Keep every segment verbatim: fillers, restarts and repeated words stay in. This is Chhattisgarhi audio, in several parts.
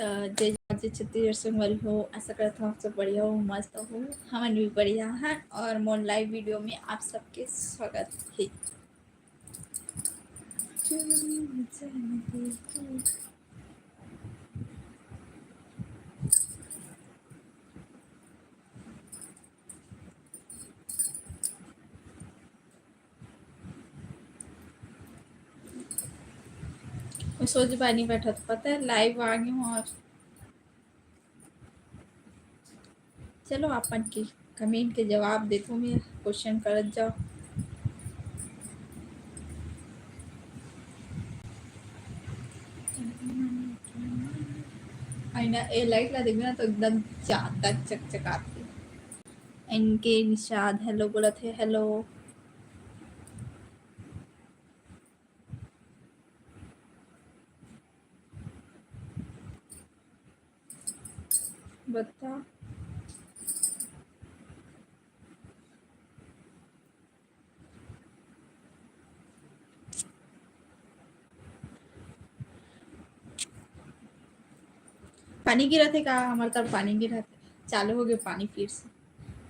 अ, जय जवान, जय छत्तीसगढ़ संगवारी हो। आशा करत हूँ आप सब बढ़िया हो, मस्त हो। हमन भी बढ़िया हैं और मोर live video में आप सबके स्वागत है। मैं सोच पानी बैठा था, पता है, live आ गई हूँ और चलो, आप मन के comment के जवाब देथों मैं, question करत जाओ। आई ना, ए light ला देखबे ना तो एकदम ज्यादा चकचकाथे। एन के निषाद hello बोलत हे, hello। बता। पानी गिरत हे का? हमर तरफ पानी गिरत हे, चालू हो गए पानी फिर से।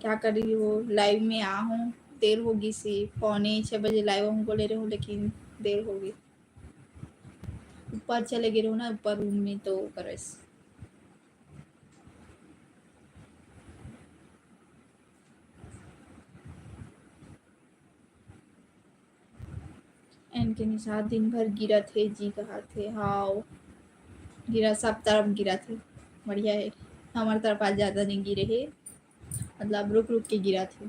क्या कर रही हो? Live में आ हूँ, देर हो गई सी, पौने छः बजे live हमको ले रहे हो, लेकिन देर हो गई। ऊपर चले गए रहो ना, ऊपर room में, तो करे से। एन के निषाद दिन भर गिरत हे जी, कहत हे, हाव, गिरा, सब तरफ गिरत हे, बढ़िया हे। हमर तरफ आज ज्यादा नहीं गिरे हे, मतलब रुक रुक के गिरत हे।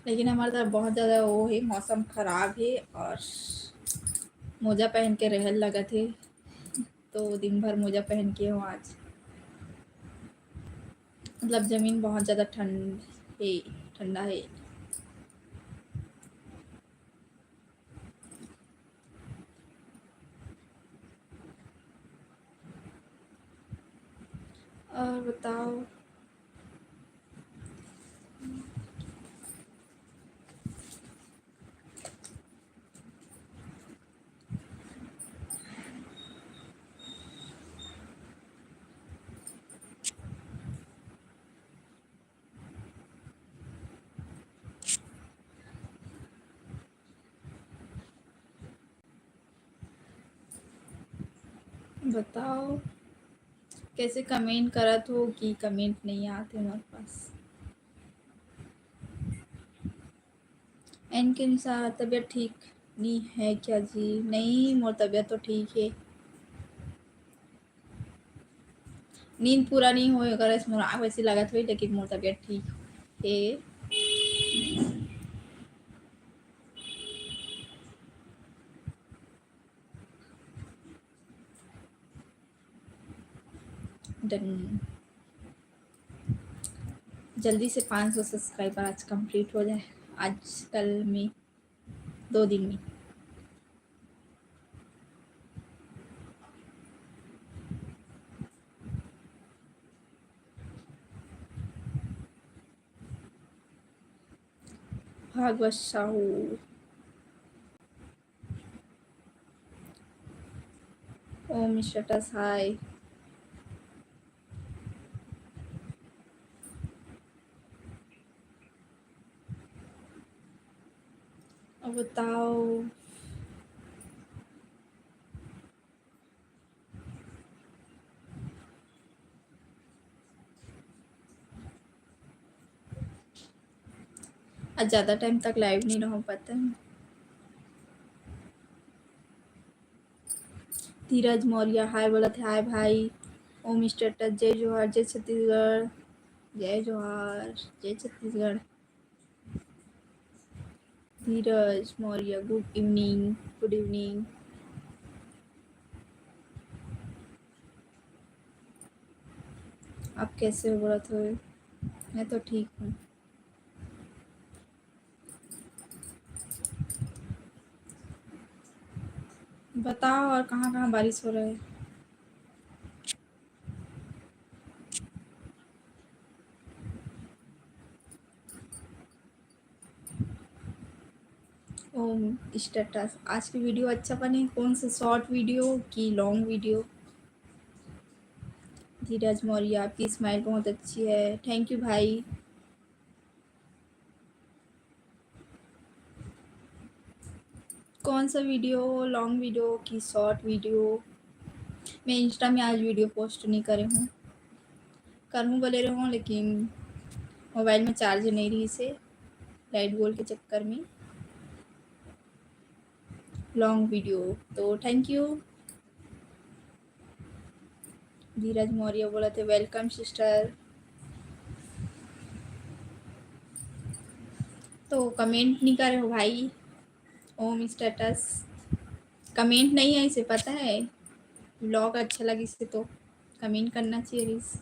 लेकिन हमर तरफ बहुत ज्यादा वो हे, मौसम खराब हे और मोजा पहन के रहल लगत हे, तो दिन भर मोजा पहन के हूँ आज। मतलब जमीन बहुत ज्यादा ठंड हे, ठंडा हे। और बताओ। बताओ, कैसे comment करत हो कि comment नहीं आते हमारे पास। एन के निषाद, तबीयत ठीक नहीं है क्या जी? नहीं, मोर तबीयत तो ठीक है। नींद पूरा नहीं होए, अगर मोर आँख वैसे लगत होई, लेकिन मोर तबीयत ठीक है। Done। जल्दी से पाँच सौ subscriber आज complete हो जाए, आज कल में, दो दिन में। भागवत साहू। ओम स्टेटस हाय। अब बताओ। आज ज्यादा टाइम तक लाइव नहीं रह पाते हैं। धीरज मौर्य हाय बोलत हे, हाय भाई। ओम स्टेटस, जय जोहार, जय छत्तीसगढ़, जय जोहार, जय छत्तीसगढ़। धीरज Maurya, good evening, good evening। आप कैसे हो बोलत हो? मैं तो ठीक हूँ। बताओ और कहाँ कहाँ बारिश हो रहा है? ओम स्टेटस, आज की वीडियो अच्छा बने, कौन सा शॉर्ट वीडियो की लॉन्ग वीडियो? धीरज मौर्य, आपकी स्माइल बहुत अच्छी है। थैंक यू भाई। कौन सा वीडियो, लॉन्ग वीडियो की शॉर्ट वीडियो? मैं इंस्टा में आज वीडियो पोस्ट नहीं करे हूँ, करूँ बोले रहे हूँ, लेकिन मोबाइल में चार्ज नहीं रही से, लाइट गोल के चक्कर में लॉन्ग वीडियो। तो थैंक यू। धीरज मौर्य बोला थे, "Welcome sister।" तो कमेंट नहीं करे हो भाई। ओम स्टेटस, कमेंट नहीं है इसे, पता है, व्लॉग अच्छा लगी से तो कमेंट करना चाहिए रिस।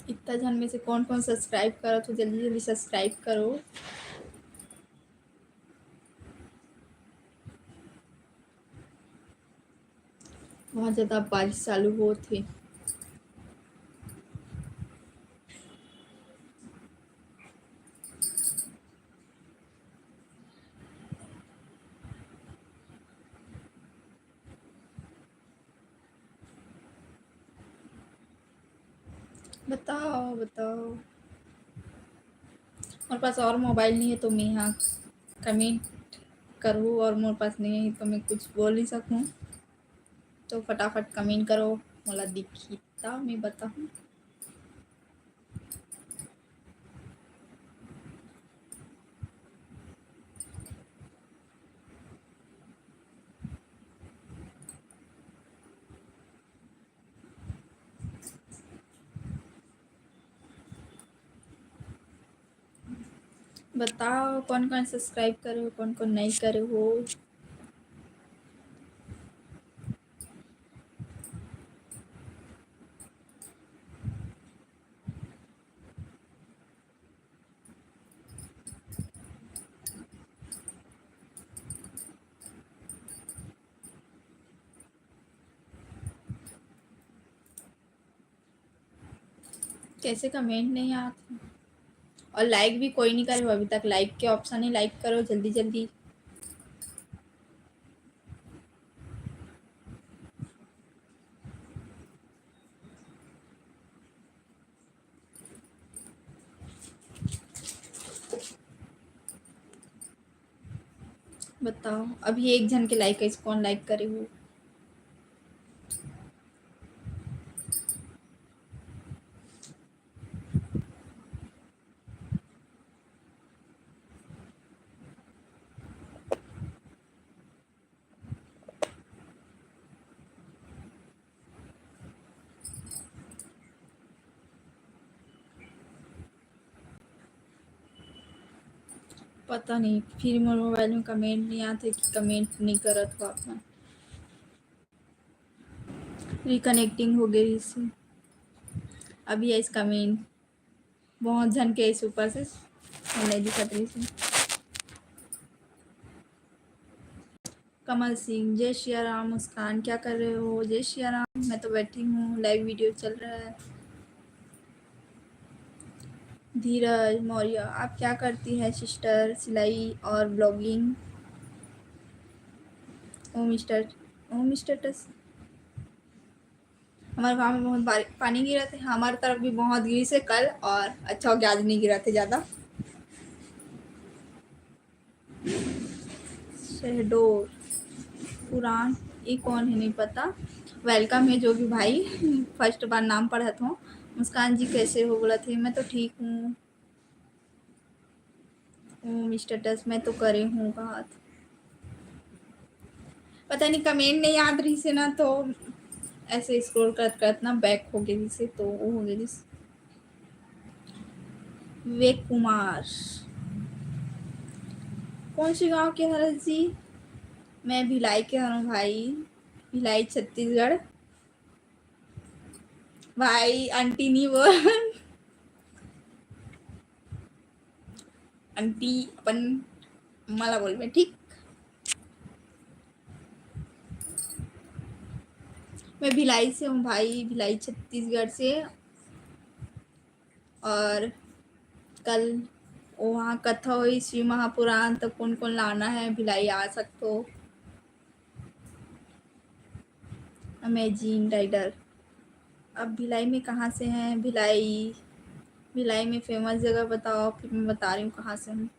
इतना झन में से कौन कौन सब्सक्राइब करत हो, जल्दी जल्दी सब्सक्राइब करो। बहुत ज्यादा बारिश चालू होत हे। बताओ, बताओ। मोर पास और मोबाइल नहीं है, तो मैं यहाँ कमेंट करूँ, और मोर पास नहीं है, तो मैं कुछ बोल नहीं सकूँ। तो फटाफट कमेंट करो, मोला दिखी, तब मैं बताऊँ। बताओ, कौन कौन सब्सक्राइब करे हो, कौन कौन नहीं करे हो? कैसे कमेंट नहीं आते? और लाइक भी कोई नहीं करे हो अभी तक। लाइक के ऑप्शन है, लाइक करो जल्दी जल्दी। बताओ, अभी एक झन के लाइक है, कौन लाइक करे हो? पता नहीं, फिर मोर मोबाइल में कमेंट नहीं आते कि कमेंट नहीं करत हो आप मन। रिकनेक्टिंग हो गई इसे। अभी आइस कमेंट, बहुत झन के आइस ऊपर से, नहीं दिखत रही से। कमल सिंह, जय सिया राम। मुस्कान, क्या कर रहे हो? जय सिया राम, मैं तो बैठी हूँ, लाइव वीडियो चल रहा है। धीरज मौर्य, आप क्या करती है सिस्टर? सिलाई और ब्लॉगिंग। ओम स्टेट-, ओम स्टेटस। हमारे गांव में बहुत बारि-, पानी गिरा थे, हमारे तरफ भी बहुत गिरी से कल, और अच्छा हो गया आज नहीं गिरा थे ज्यादा। शहडोल पुरान, ये कौन है नहीं पता। वेलकम है जो भी भाई, फर्स्ट बार नाम पढ़त हो। मुस्कान जी कैसे हो? बोला थे मैं तो ठीक हूँ। ओम स्टेटस मैं तो करे हूँ बात। पता नहीं कमेंट नहीं याद रही से ना, तो ऐसे स्क्रॉल करत करत ना बैक हो गई से, तो वो हो गई। विवेक कुमार, कौन से गांव के हरस जी? मैं भिलाई के हूँ भाई, भिलाई छत्तीसगढ़। भाई आंटी नहीं बोल, आंटी अपन मला बोलबे, ठीक? मैं भिलाई से हूँ भाई, भिलाई छत्तीसगढ़ से। और कल वहाँ कथा हुई शिव महापुराण, तो कौन कौन लाना है भिलाई आ सकते हो। अमेजिंग राइडर, अब भिलाई में कहाँ से हैं? भिलाई, भिलाई में फेमस जगह बताओ, फिर मैं बता रही हूँ कहाँ से हूँ।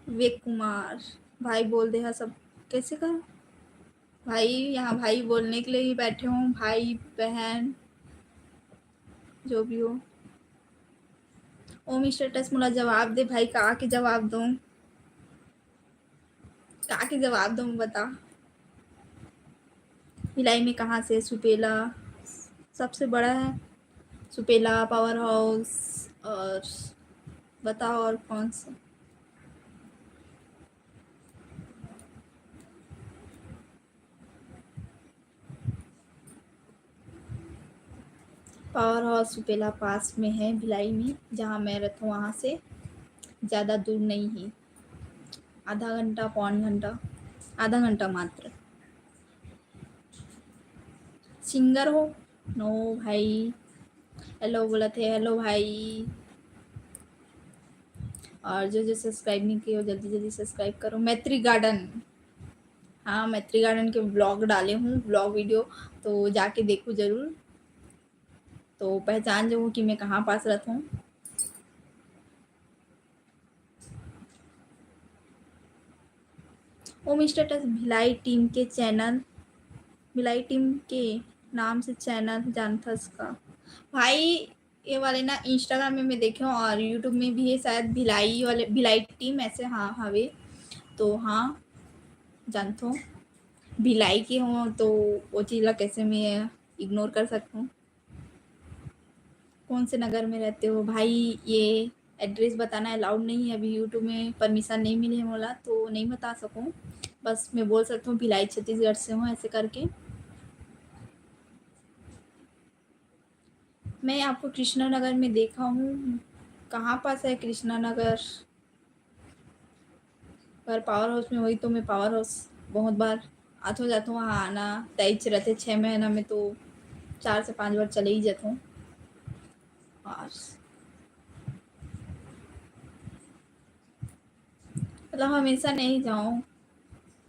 विवेक कुमार भाई बोल दे हा सब, कैसे का भाई? यहाँ भाई बोलने के लिए ही बैठे हूँ, भाई बहन जो भी हो। ओम स्टेटस मोला जवाब दे भाई, का के जवाब दूँ, का के जवाब दूँ बता। भिलाई में कहाँ से? सुपेला सबसे बड़ा है, सुपेला, पावर हाउस, और बताओ और कौन सा? पावर हाउस सुपेला पास में है भिलाई में, जहाँ मैं रहती हूँ वहाँ से ज़्यादा दूर नहीं है, आधा घंटा, पौन घंटा, आधा घंटा मात्र। सिंगर हो? नो भाई। हेलो बोलत हे, हेलो भाई। और जो जो सब्सक्राइब नहीं किए हो, जल्दी जल्दी सब्सक्राइब करो। मैत्री गार्डन, हाँ, मैत्री गार्डन के व्लॉग डाले हूँ, व्लॉग वीडियो, तो जाके देखो जरूर, तो पहचान जाओ कि मैं कहाँ पास रहती हूँ। ओम स्टेटस भिलाई टीम के चैनल, भिलाई टीम के नाम से चैनल जानथस का भाई? ये वाले ना Instagram में मैं देखे हूँ और YouTube में भी है शायद, भिलाई वाले, भिलाई टीम ऐसे, हाँ, हवे। तो हाँ, जानथो, भिलाई के हो, तो वो चीज़ ला कैसे मैं इग्नोर कर सकती हूँ? कौन से नगर में रहते हो भाई? ये एड्रेस बताना अलाउड नहीं है, अभी YouTube में परमिशन नहीं मिले है मोला, तो नहीं बता सकूँ। बस मैं बोल सकती हूँ भिलाई छत्तीसगढ़ से हूँ ऐसे करके। मैं आपको कृष्णा नगर में देखा हूँ, कहाँ पास है कृष्णा नगर? अगर पावर हाउस में होई तो मैं पावर हाउस बहुत बार आथो जाथो, वहाँ आना तय रहते, छः महीना में तो चार से पाँच बार चले ही जाथो। और मतलब हमेशा नहीं जाऊँ,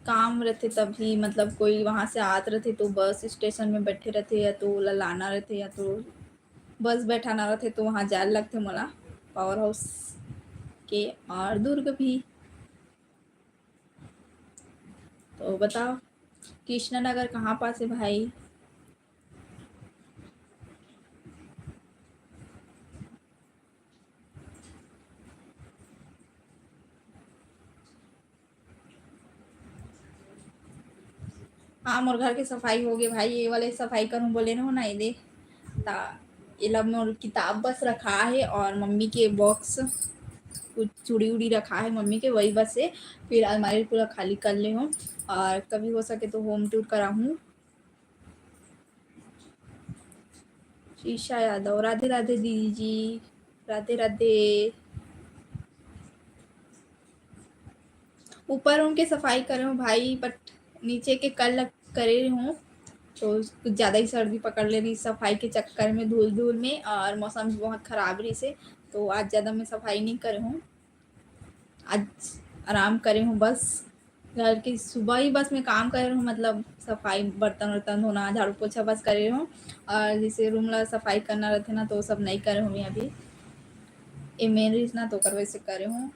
काम रहते तभी, मतलब कोई वहाँ से आत रहते तो बस स्टेशन में बैठे रहते या तो ओला लाना रहते या तो बस बैठाना रहते तो वहाँ जाए लगते मोला पावर हाउस के और दुर्ग भी। तो बताओ कृष्णा नगर कहाँ पास है भाई? हाँ, मोर घर के सफाई हो गए भाई, ये वाले सफाई करूँ बोले न हो ना, ये दे ता, ये ला मोर किताब बस रखा है और मम्मी के बॉक्स, कुछ चूड़ी उड़ी रखा है मम्मी के, वही बस है। फिर अलमारी पूरा खाली कर ले हूँ और कभी हो सके तो होम टूर कराहूँ। शीशा यादव, राधे राधे दीदी जी, राधे राधे। ऊपर उनके सफाई करे हूँ भाई, but नीचे के कल करे हूँ तो कुछ ज़्यादा ही सर्दी पकड़ ले रही सफाई के चक्कर में, धूल धूल में, और मौसम भी बहुत ख़राब रही से, तो आज ज़्यादा मैं सफाई नहीं करे हूँ। आज आराम करे हूँ बस। घर के सुबह ही बस मैं काम करे हूँ, मतलब सफाई, बर्तन वर्तन धोना, झाड़ू पोछा बस करे हूँ। और जैसे रूम ला सफाई करना रहते ना, तो सब नहीं करे हूँ मैं अभी। ये मेन रहीस ना, तो ओकर वजह से करे हूँ।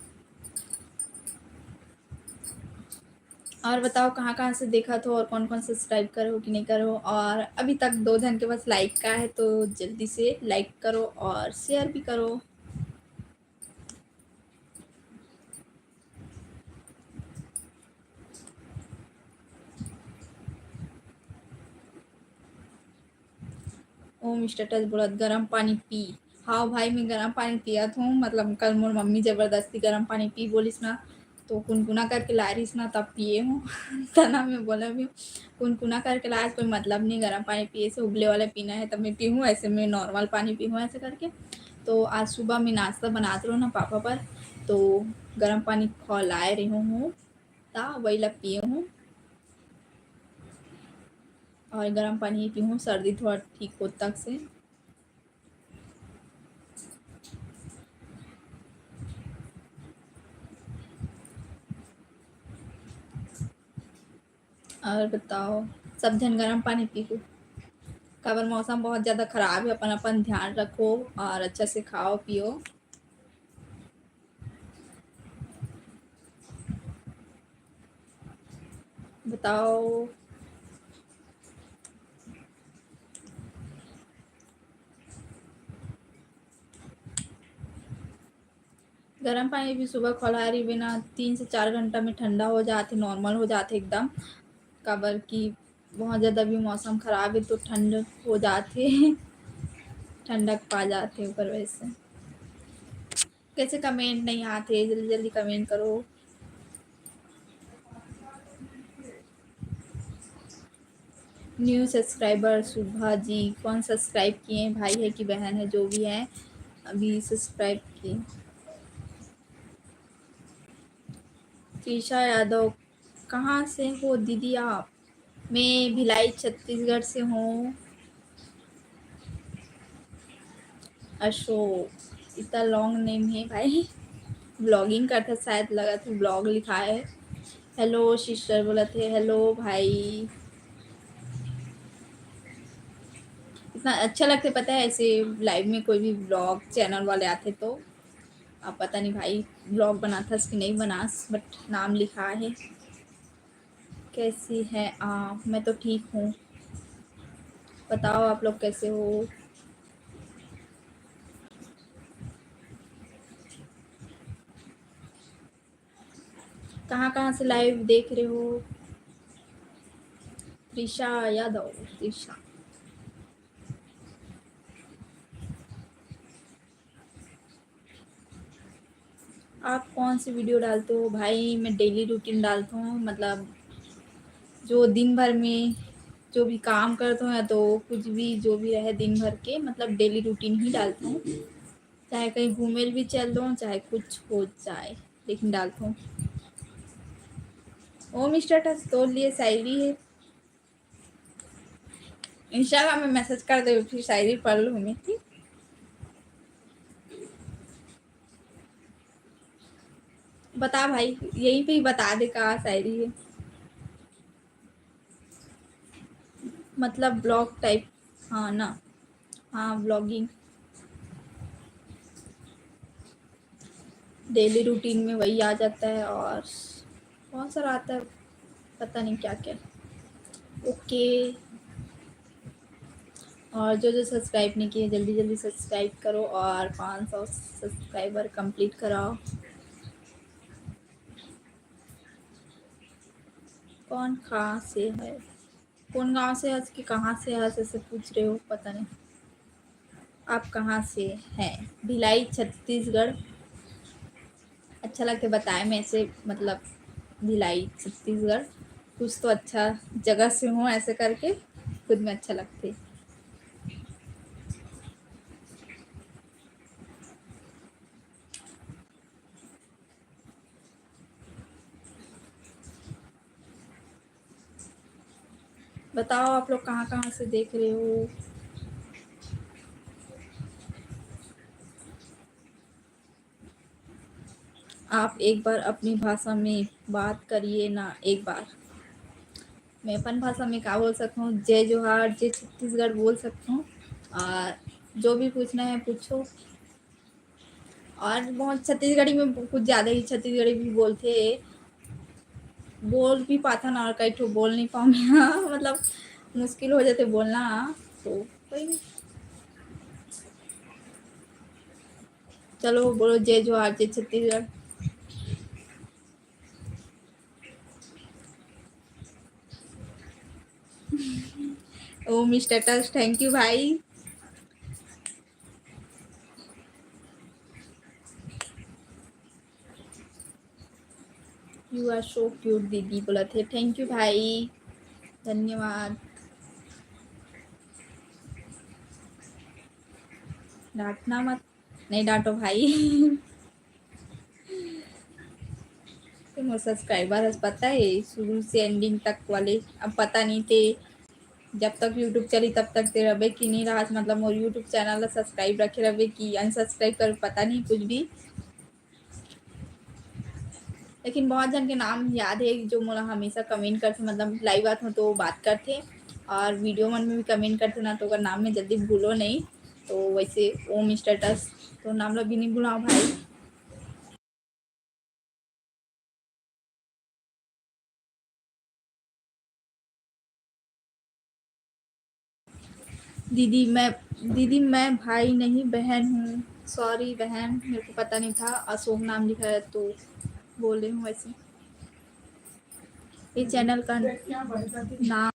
और बताओ कहाँ कहाँ से देखा थो और कौन कौन सब्सक्राइब करे हो कि नहीं करे हो। और अभी तक दो जन के बस लाइक का है, तो जल्दी से लाइक करो और शेयर भी करो। ओम स्टेटस बोलत गरम पानी पी। हाँ भाई, मैं गरम पानी पियत हूँ, मतलब कल मोर मम्मी जबरदस्ती गरम पानी पी बोलिस ना, तो कुनकुना करके ला रहीस ना, तब पिए हूँ। तना मैं बोला भी कुनकुना करके लाए, कोई मतलब नहीं, गरम पानी पिए से उबले वाला पीना है, तब मैं पीहूँ, ऐसे मैं नॉर्मल पानी पीहूँ ऐसे करके। तो आज सुबह मैं नाश्ता बनात रहूँ ना पापा पर, तो गरम पानी खौलाए रही हूँ, ता वही ला पिए हूँ। और गर्म पानी पीहूँ, सर्दी थोड़ा ठीक होत तक से। और बताओ, सब झन गर्म पानी पीहू, काबर मौसम बहुत ज़्यादा खराब है। अपन अपन ध्यान रखो और अच्छा से खाओ पियो। बताओ। गरम पानी भी सुबह खोला रहिबे ना, तीन से चार घंटा में ठंडा हो जाथे, normal हो जाथे एकदम। काबर कि बहुत ज़्यादा भी मौसम खराब है तो ठंड हो जाथे, ठंडक पा जाथे ओकर वजह से। कैसे comment नहीं आते, जल्दी जल्दी comment करो। New subscriber शुभा जी, कौन subscribe किए हैं, भाई है कि बहन है, जो भी है, अभी subscribe किए। त्रिशा यादव, कहाँ से हो दीदी आप? मैं भिलाई छत्तीसगढ़ से हूँ। अशोक, इतना long name है भाई। Vlogging करता शायद, लगा था vlog लिखा है। Hello sister बोला थे, hello भाई। इतना अच्छा लगता है, पता है, ऐसे live में कोई भी vlog channel वाले आते तो। अब पता नहीं भाई vlog बनाथस कि नहीं बनास, but नाम लिखा है। कैसी हैं आप? मैं तो ठीक हूँ, बताओ आप लोग कैसे हो? कहाँ कहाँ से live देख रहे हो? त्रिशा यादव, त्रिशा। आप कौन सी video डालते हो भाई? मैं daily routine डालता हूँ, मतलब जो दिन भर में जो भी काम करता हूँ या तो कुछ भी जो भी रहे दिन भर के, मतलब daily routine ही डालता हूँ। चाहे कहीं घूमे भी चल दो, चाहे कुछ हो जाए, लेकिन डालता हूँ। Home status तोड़ लिए, शायरी है। Instagram में message कर दे, फिर शायरी पढ़ लूँ मैं, ठीक? बता भाई, यहीं पे ही बता दे का शायरी है, मतलब vlog type। हाँ ना, हाँ vlogging। Daily routine में वही आ जाता है और कौन सा आता है, पता नहीं क्या क्या। OK, और जो जो subscribe नहीं किए, जल्दी जल्दी subscribe करो और पाँच सौ subscriber complete कराओ। कौन कहाँ से है, कौन गांव से है कि कहाँ से है, ऐसे पूछ रहे हो, पता नहीं। आप कहाँ से हैं? भिलाई, छत्तीसगढ़। अच्छा लगता है बताए में ऐसे, मतलब भिलाई, छत्तीसगढ़, कुछ तो अच्छा जगह से हूँ, ऐसे करके खुद में अच्छा लगते। बताओ आप लोग कहाँ कहाँ से देख रहे हो? आप एक बार अपनी भाषा में बात करिए ना, एक बार। मैं अपन भाषा में का बोल सकता हूँ? जय जोहार, जय छत्तीसगढ़ बोल सकता हूँ। और जो भी पूछना है पूछो। और बहुत छत्तीसगढ़ी में कुछ ज़्यादा ही छत्तीसगढ़ी भी बोलथे, बोल भी पाथन और कई ठो बोल नहीं पाऊँ मैं। मतलब मुश्किल हो जाते बोलना, तो कोई नहीं। चलो बोलो जय जोहार, जय छत्तीसगढ़। ओ मिस्टर टच, thank you भाई। You are so cute दीदी बोलत हे, thank you भाई, धन्यवाद। डांटना मत, नहीं डांटो भाई। तो मोर subscriber हस पता है शुरू से ending तक वाले, अब पता नहीं थे जब तक YouTube चली तब तक ते रहिबे कि नहीं रहस, मतलब मोर YouTube चैनल ला subscribe रखे रहिबे कि unsubscribe कर, पता नहीं कुछ भी। लेकिन बहुत जन के नाम याद है जो मोला हमेशा कमेंट करथे, मतलब लाइव आथों तो बात करथे और वीडियो मन में भी कमेंट करथे ना, तो ओकर नाम में जल्दी भूलो नहीं। तो वैसे ओम स्टेटस, तो नाम ला भी नहीं भुलाओ भाई। दीदी मैं, दीदी मैं भाई नहीं बहन हूँ। सॉरी बहन, मेरे को पता नहीं था अशोक नाम लिखा है तो बोले हूँ वैसे। ये चैनल का नाम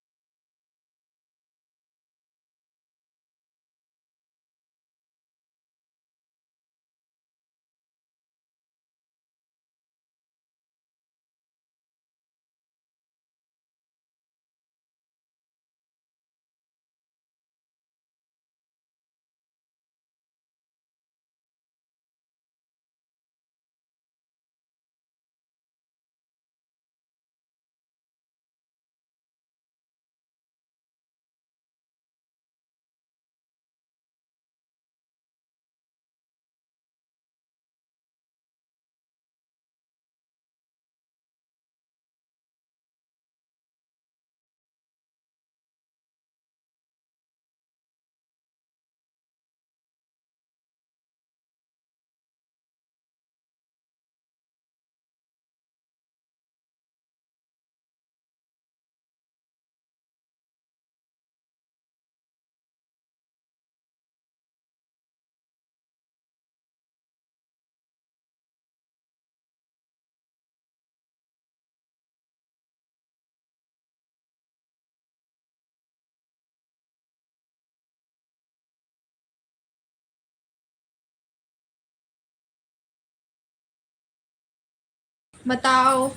बताओ,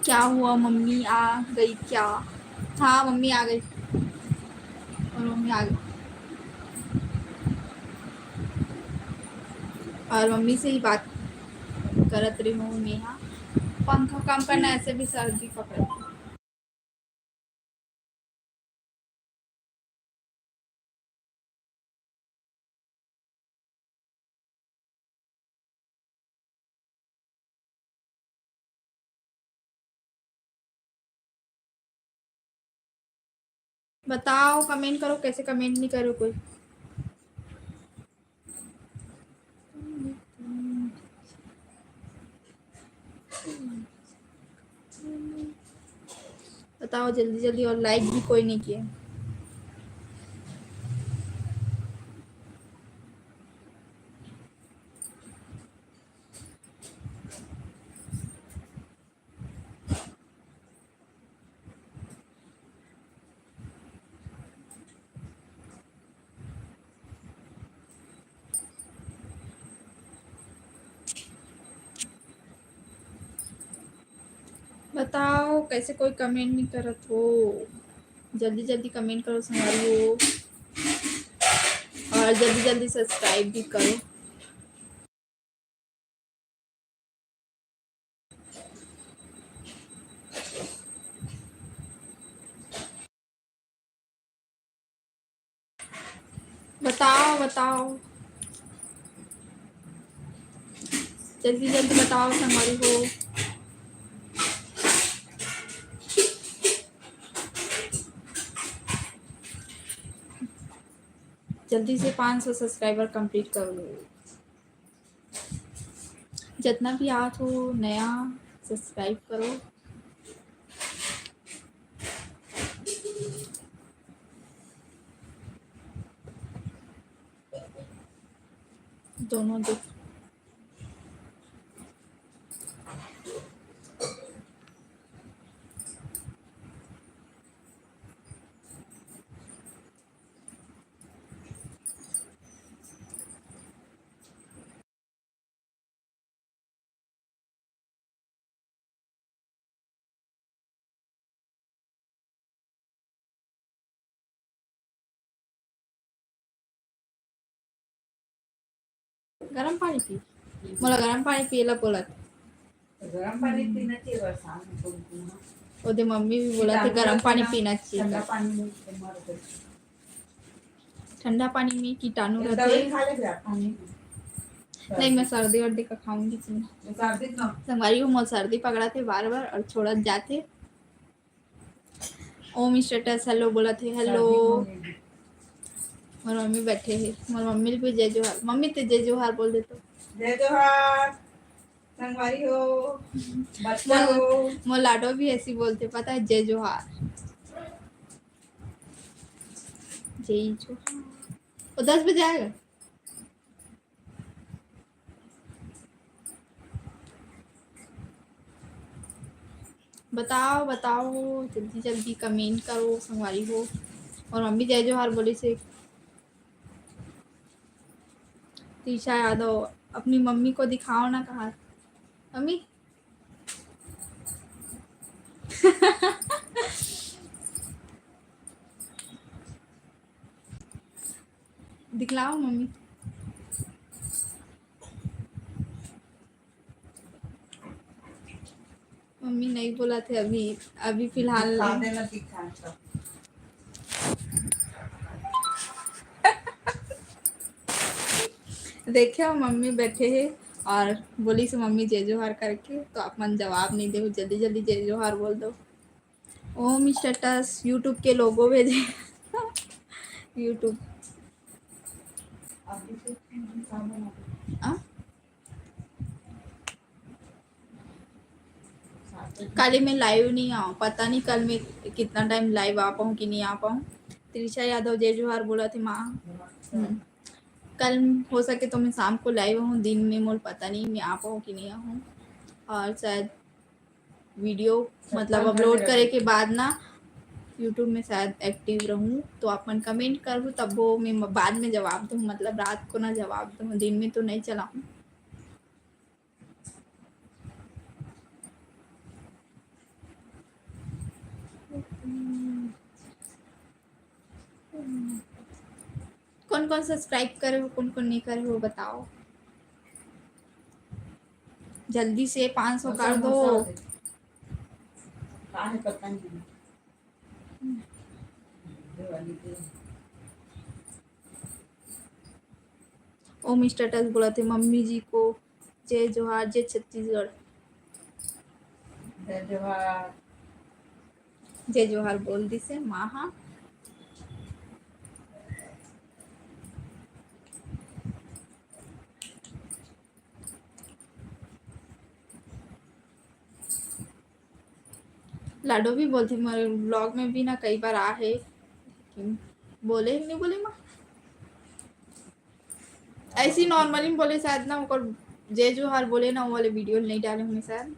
क्या हुआ, मम्मी आ गई क्या? हाँ, मम्मी आ गई। और मम्मी आ गई। और मम्मी से ही बात करत रही हूँ मैं। हाँ, पंखा कम करना, ऐसे भी सर्दी पकड़ती। बताओ, कमेंट करो, कैसे कमेंट नहीं करो कोई। बताओ जल्दी जल्दी, और लाइक भी कोई नहीं किया। बताओ, कैसे कोई कमेंट नहीं करत हो? जल्दी जल्दी कमेंट करो संगवारी हो, और जल्दी जल्दी सब्सक्राइब भी करो। बताओ, बताओ, जल्दी जल्दी बताओ संगवारी हो। जल्दी से पाँच सौ सब्सक्राइबर कंप्लीट कर लो। जितना भी आत हो नया, सब्सक्राइब करो। दोनों देख। गरम पानी पी, मोला गरम पानी पिए ला बोलत। गरम पानी पीना चाहिए बरसात में, तुम पीना। ओदे मम्मी भी बोलथे गरम पानी पीना चाहिए। ठंडा पानी में कीटाणु रहथे। नहीं, मैं सर्दी वर्दी का खाऊंगी। संगवारी हो, मोर सर्दी पकड़ाथे बार बार और छोड़त जाथे। ओम स्टेटस हेलो बोलथे। हेलो। मोर मम्मी बैठे हे, मोर मम्मी भी जय जोहार। मम्मी ते जय जोहार बोल दे तो। जय जोहार। संगवारी हो, बच्चा हो। मोर लाडो भी ऐसी बोलथे, पता है, जय जोहार। जय जोहार। वो दस बजे आएगा। बताओ, बताओ, जल्दी जल्दी कमेंट करो संगवारी हो। और मम्मी जय जोहार बोलिस हे। तीशा यादव, अपनी मम्मी को दिखाओ ना, कहा मम्मी। दिखलाओ मम्मी। मम्मी नहीं बोलथे अभी, अभी फिलहाल। देखियो, मम्मी बैठे हे और बोलिस मम्मी जय जोहार करके, तो आप मन जवाब नहीं दे, जल्दी जल्दी जय जोहार बोल दो। ओम स्टेटस YouTube के लोगो भेजे। YouTube। आ? काली मैं लाइव नहीं आऊँ, पता नहीं कल मैं कितना टाइम लाइव आ पाऊँ कि नहीं आ पाऊँ। त्रिशा यादव जय जोहार बोलथे माँ। हम्म। कल हो सके तो मैं शाम को लाइव हूँ, दिन में मोर पता नहीं मैं आ पाऊँ कि नहीं आऊँ। और शायद वीडियो मतलब अपलोड करे के बाद ना YouTube में शायद एक्टिव रहूँ, तो आप मन कमेंट करहू, तब वो मैं बाद में जवाब दूँ, मतलब रात को ना जवाब दूँ, दिन में तो नहीं चलाऊँ। कौन कौन सब्सक्राइब करे हो, कौन कौन नहीं करे हो, बताओ जल्दी से। पाँच सौ कर दो। ओम स्टेटस बोलथे मम्मी जी को जय जोहार, जय छत्तीसगढ़। जय जोहार। जय जोहार बोल दिसे माँ हा। लाडो भी बोलथे, मोर ब्लॉग में भी ना कई बार आ हे, लेकिन बोले नहीं बोले माँ। ऐसी नॉर्मली बोले शायद ना, ओकर जय जोहार बोले ना, वो वाले वीडियो नहीं डाले हूँ शायद।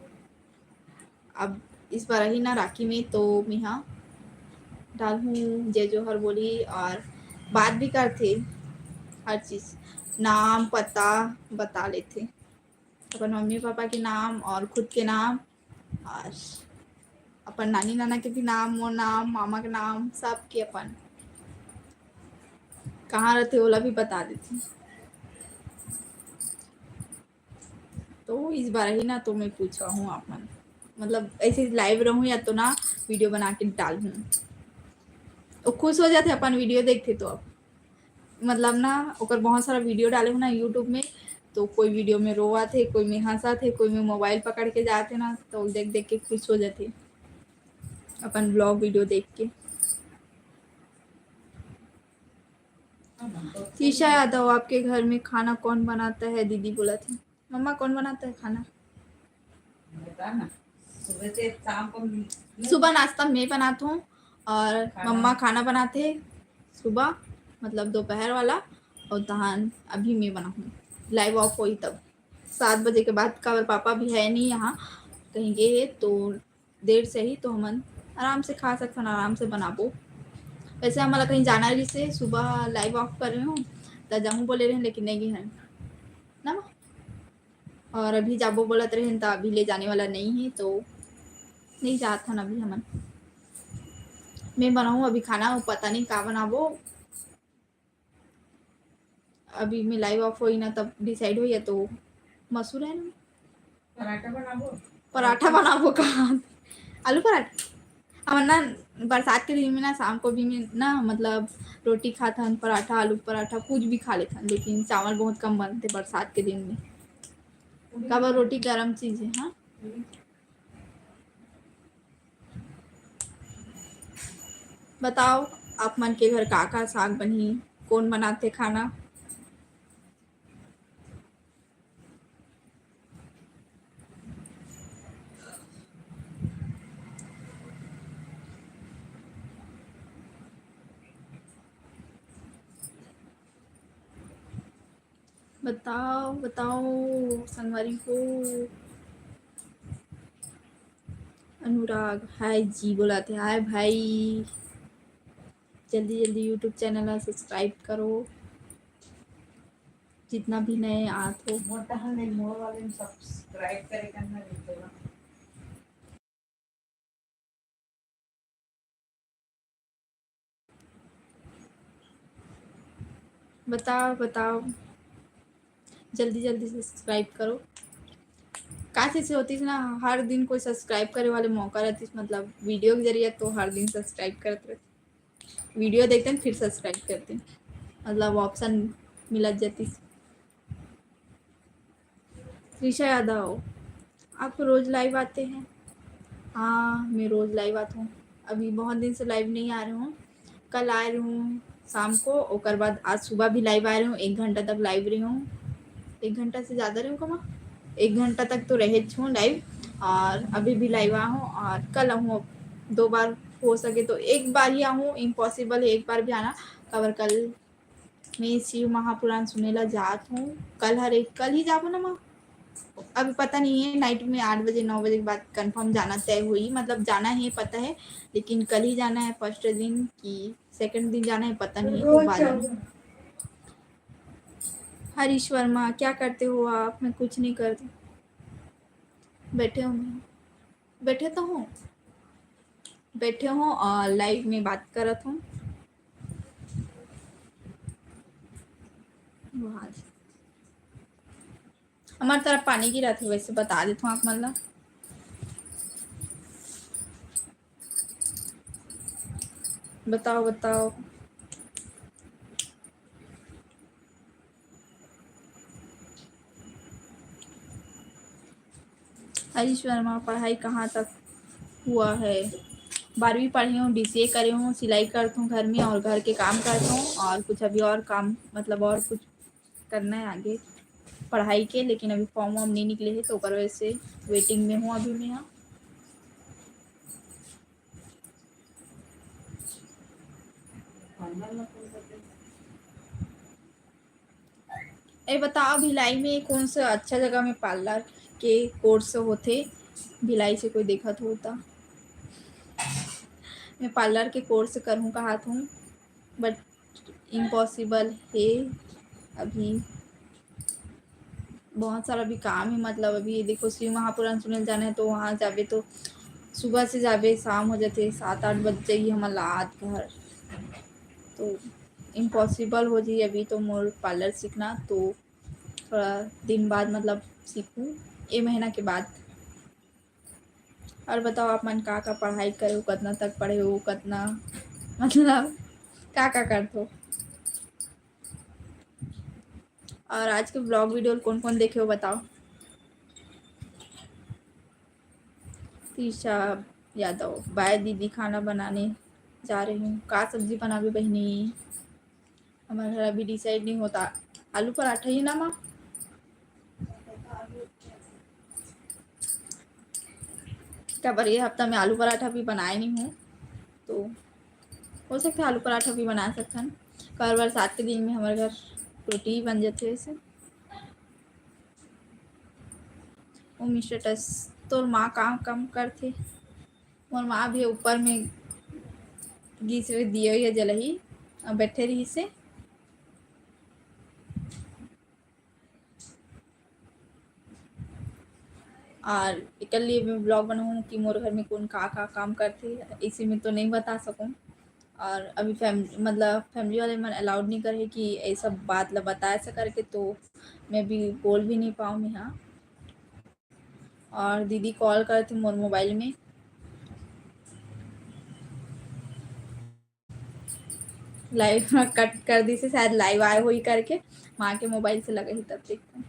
अब इस बार ही ना राखी में तो मैं हाँ डालहूँ जय जोहार बोली और बात भी करथे, हर चीज नाम पता बता लेथे, अपन मम्मी पापा के नाम और खुद के नाम और अपन नानी नाना के भी नाम, मोर नाम, मामा के नाम, सब के अपन कहाँ रहथे ओला भी बता देथे। तो इस बार ही ना तो मैं पूछा हूँ आप मन, मतलब ऐसे लाइव रहूँ या तो ना वीडियो बना के डालहूँ। वो खुश हो जाथे अपन वीडियो देखथे तो। अब मतलब ना ओकर बहुत सारा वीडियो डाले हूँ ना YouTube में, तो कोई वीडियो में रोवाथे, कोई में हंसाथे, कोई में मोबाइल पकड़ के जाथे ना, तो देख देख के खुश हो जाथे अपन ब्लॉग वीडियो देख के। तीशा यादव, आपके घर में खाना कौन बनाता है दीदी बोलथे। मम्मा कौन बनाता है खाना? बता ना। सुबह से शाम को मैं सुबह नाश्ता मैं बनात हूँ और खाना? मम्मा खाना बनाथे सुबह, मतलब दोपहर वाला, और तहान अभी मैं बनाहूँ, लाइव ऑफ होई तब। सात बजे के बाद, काबर पापा भी है नहीं यहाँ, कहीं गए हैं, तो देर से ही तो हमन आराम से खा सकथन, आराम से बनाबो। वैसे हमला कहीं जाना रहिसे, सुबह लाइव ऑफ करे रहेन, त जाहूँ बोले रहेन, लेकिन नहीं गए हन ना। और अभी जाबो बोलत रहेन, त अभी ले जाने वाला नहीं है, तो नहीं जात हन अभी हमन। मैं बनाहूँ अभी खाना, पता नहीं का बनाबो। अभी मैं लाइव ऑफ होई ना, तब डिसाइड होई, या तो मसूर है ना, पराठा बनाबो। पराठा बनाबो का? आलू पराठा? हमन ना बरसात के दिन में ना शाम को भी में ना मतलब रोटी खाथन, पराठा, आलू के पराठा, कुछ भी खा लेथन, लेकिन चावल बहुत कम बनथे बरसात के दिन में। काबर रोटी गरम चीज है। हाँ, बताओ आप मन के घर का का साग बनही, कौन बनाथे खाना? बताओ, बताओ संगवारी हो। अनुराग, हाय जी बोलाथे। हाय भाई, जल्दी जल्दी YouTube चैनल ला subscribe करो, जितना भी नए आत हो। मोटा हल नहीं, मोर वाले में subscribe करे करना नहीं तो। बताओ, बताओ, जल्दी जल्दी subscribe करो। काश ऐसे होतिस ना, हर दिन कोई subscribe करे वाले मौका रहतिस, मतलब video के जरिए तो हर दिन subscribe करत रहते, video देखते हैं फिर subscribe करते हैं, मतलब option मिलत जातिस। त्रिशा यादव, आप रोज live आते हैं? हाँ, मैं रोज live आती हूँ, अभी बहुत दिन से live नहीं आ रही हूँ। कल आ रही हूँ शाम को, ओकर बाद आज सुबह भी live आ रही हूँ, एक घंटा तक live रही हूँ, एक घंटा से ज़्यादा रही हूँ कमा, एक घंटा तक तो रहे हूँ live, और अभी भी live आ हूँ, और कल आऊँ, दो बार हो सके तो एक बार ही आऊँ, impossible है एक बार भी आना, काबर कल मैं शिव महापुराण सुने ला जात हूँ। कल हरे, कल ही जाबो ना माँ, अभी पता नहीं है, night में आठ बजे, नौ बजे के बाद confirm जाना तय हुई, मतलब जाना है पता है, लेकिन कल ही जाना है first दिन कि second दिन जाना है, पता नहीं है, तो रोज बाद में। जाओ। हरीश वर्मा, क्या करते हो आप? मैं कुछ नहीं करती, बैठे हूँ मैं, बैठे तो हूँ, बैठे हूँ और live में बात करत हूँ। वाह। हमार तरफ पानी गिरत हे, वैसे बता देत हूँ आप मन ला। बताओ, बताओ। हरीश वर्मा, पढ़ाई कहाँ तक हुआ है? बारहवीं पढ़े हूँ, D C A करे हूँ, सिलाई करत हूँ घर में और घर के काम करत हूँ और कुछ अभी और काम, मतलब और कुछ करना है आगे पढ़ाई के, लेकिन अभी form वॉर्म नहीं निकले है, तो ओकर वजह से waiting में हूँ अभी मैं यहाँ। ए बताओ, भिलाई में कौन सा अच्छा जगह में parlour के course होथे? भिलाई से कोई देखत हो त। मैं parlour के course करहूँ कहत हूँ, but impossible हे अभी। बहुत सारा भी काम है, मतलब अभी देखो शिव महापुराण सुने जाना है, तो वहाँ जाबे तो सुबह से जाबे, शाम हो जाथे, सात आठ बज जाही हमन ला आत घर, तो impossible हो जाही अभी तो मोर parlour सीखना। तो थोड़ा दिन बाद मतलब सीखूँ, ए महीना के बाद। और बताओ, आप मन का का पढ़ाई करे हो, कतना तक पढ़े हो, कतना मतलब का का करत हो? और आज के vlog video कौन कौन देखे हो बताओ। तीशा यादव, बाय दीदी, खाना बनाने जा रही हूँ। का सब्जी बनाबे बहिनी? हमारे घर अभी decide नहीं होता। आलू पराठा ही ना माँ? काबर ये हफ्ता में आलू पराठा भी बनाए नहीं हूँ, तो हो सकता है आलू पराठा भी बना सकथन। काबर बरसात के दिन में हमारे घर रोटी ही बन जाते वैसे। ओम status, तोर माँ का काम करथे? मोर माँ भी ऊपर में गीस रे दिया हुआ जलही, अ, बैठे रही से। और एकर लिए मैं vlog बनाऊँ कि मोर घर में कौन का, का काम करथे, इसे मैं तो नहीं बता सकूँ। और अभी फैम-, मतलब family वाले मन allowed नहीं करे कि ये सब बात ला बताए ऐसा करके, तो मैं भी बोल भी नहीं पाऊँ मैं। हाँ, और दीदी call करथे मोर mobile में, लाइव कट कर दिस हे, शायद लाइव आए होही करके, माँ के मोबाइल से लगे हे, तब देखते हैं।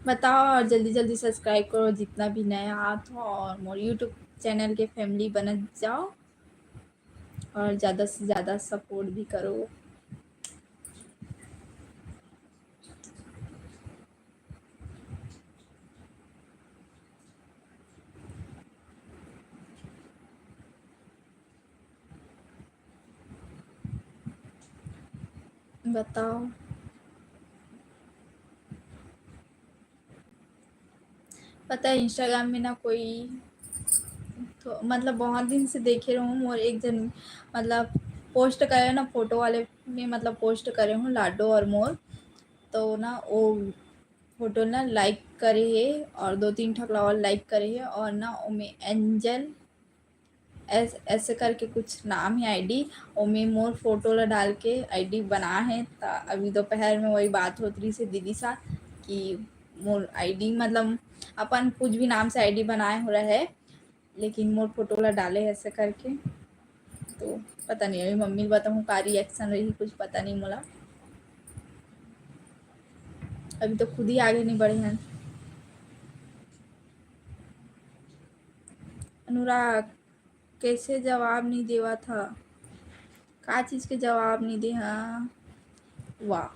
बताओ, और जल्दी जल्दी सब्सक्राइब करो जितना भी नया आत हो, और मोर YouTube चैनल के फैमिली बनत जाओ, और ज़्यादा से ज़्यादा सपोर्ट भी करो। बताओ। पता है, Instagram में ना कोई तो, मतलब, बहुत दिन से देखे रहूँ, मोर एक जन, मतलब, पोस्ट करे ना, फोटो वाले में, मतलब, पोस्ट करे हूँ लाडो और मोर, तो ना वो फोटो ना लाइक करे हे और दो तीन ठकला और लाइक करे हे, और ना ओमे एंजल ऐस-, ऐसे करके कुछ नाम हे आईडी, ओमे मोर फोटो ला डाल के आईडी बना हे। त अभी दोपहर में वही बात होत रही से दीदी साथ कि मोर आईडी, मतलब, अपन कुछ भी नाम से आईडी बनाए हो रहा है, लेकिन मोर फोटो ला डाले हे ऐसे करके। तो पता नहीं, अभी मम्मी ल बताहूँ का रिएक्शन रही, कुछ पता नहीं मोला। अभी तो खुद ही आगे नहीं बढ़े हैं। अनुराग, कैसे जवाब नहीं देवा था? का चीज के जवाब नहीं दे हा? वाह,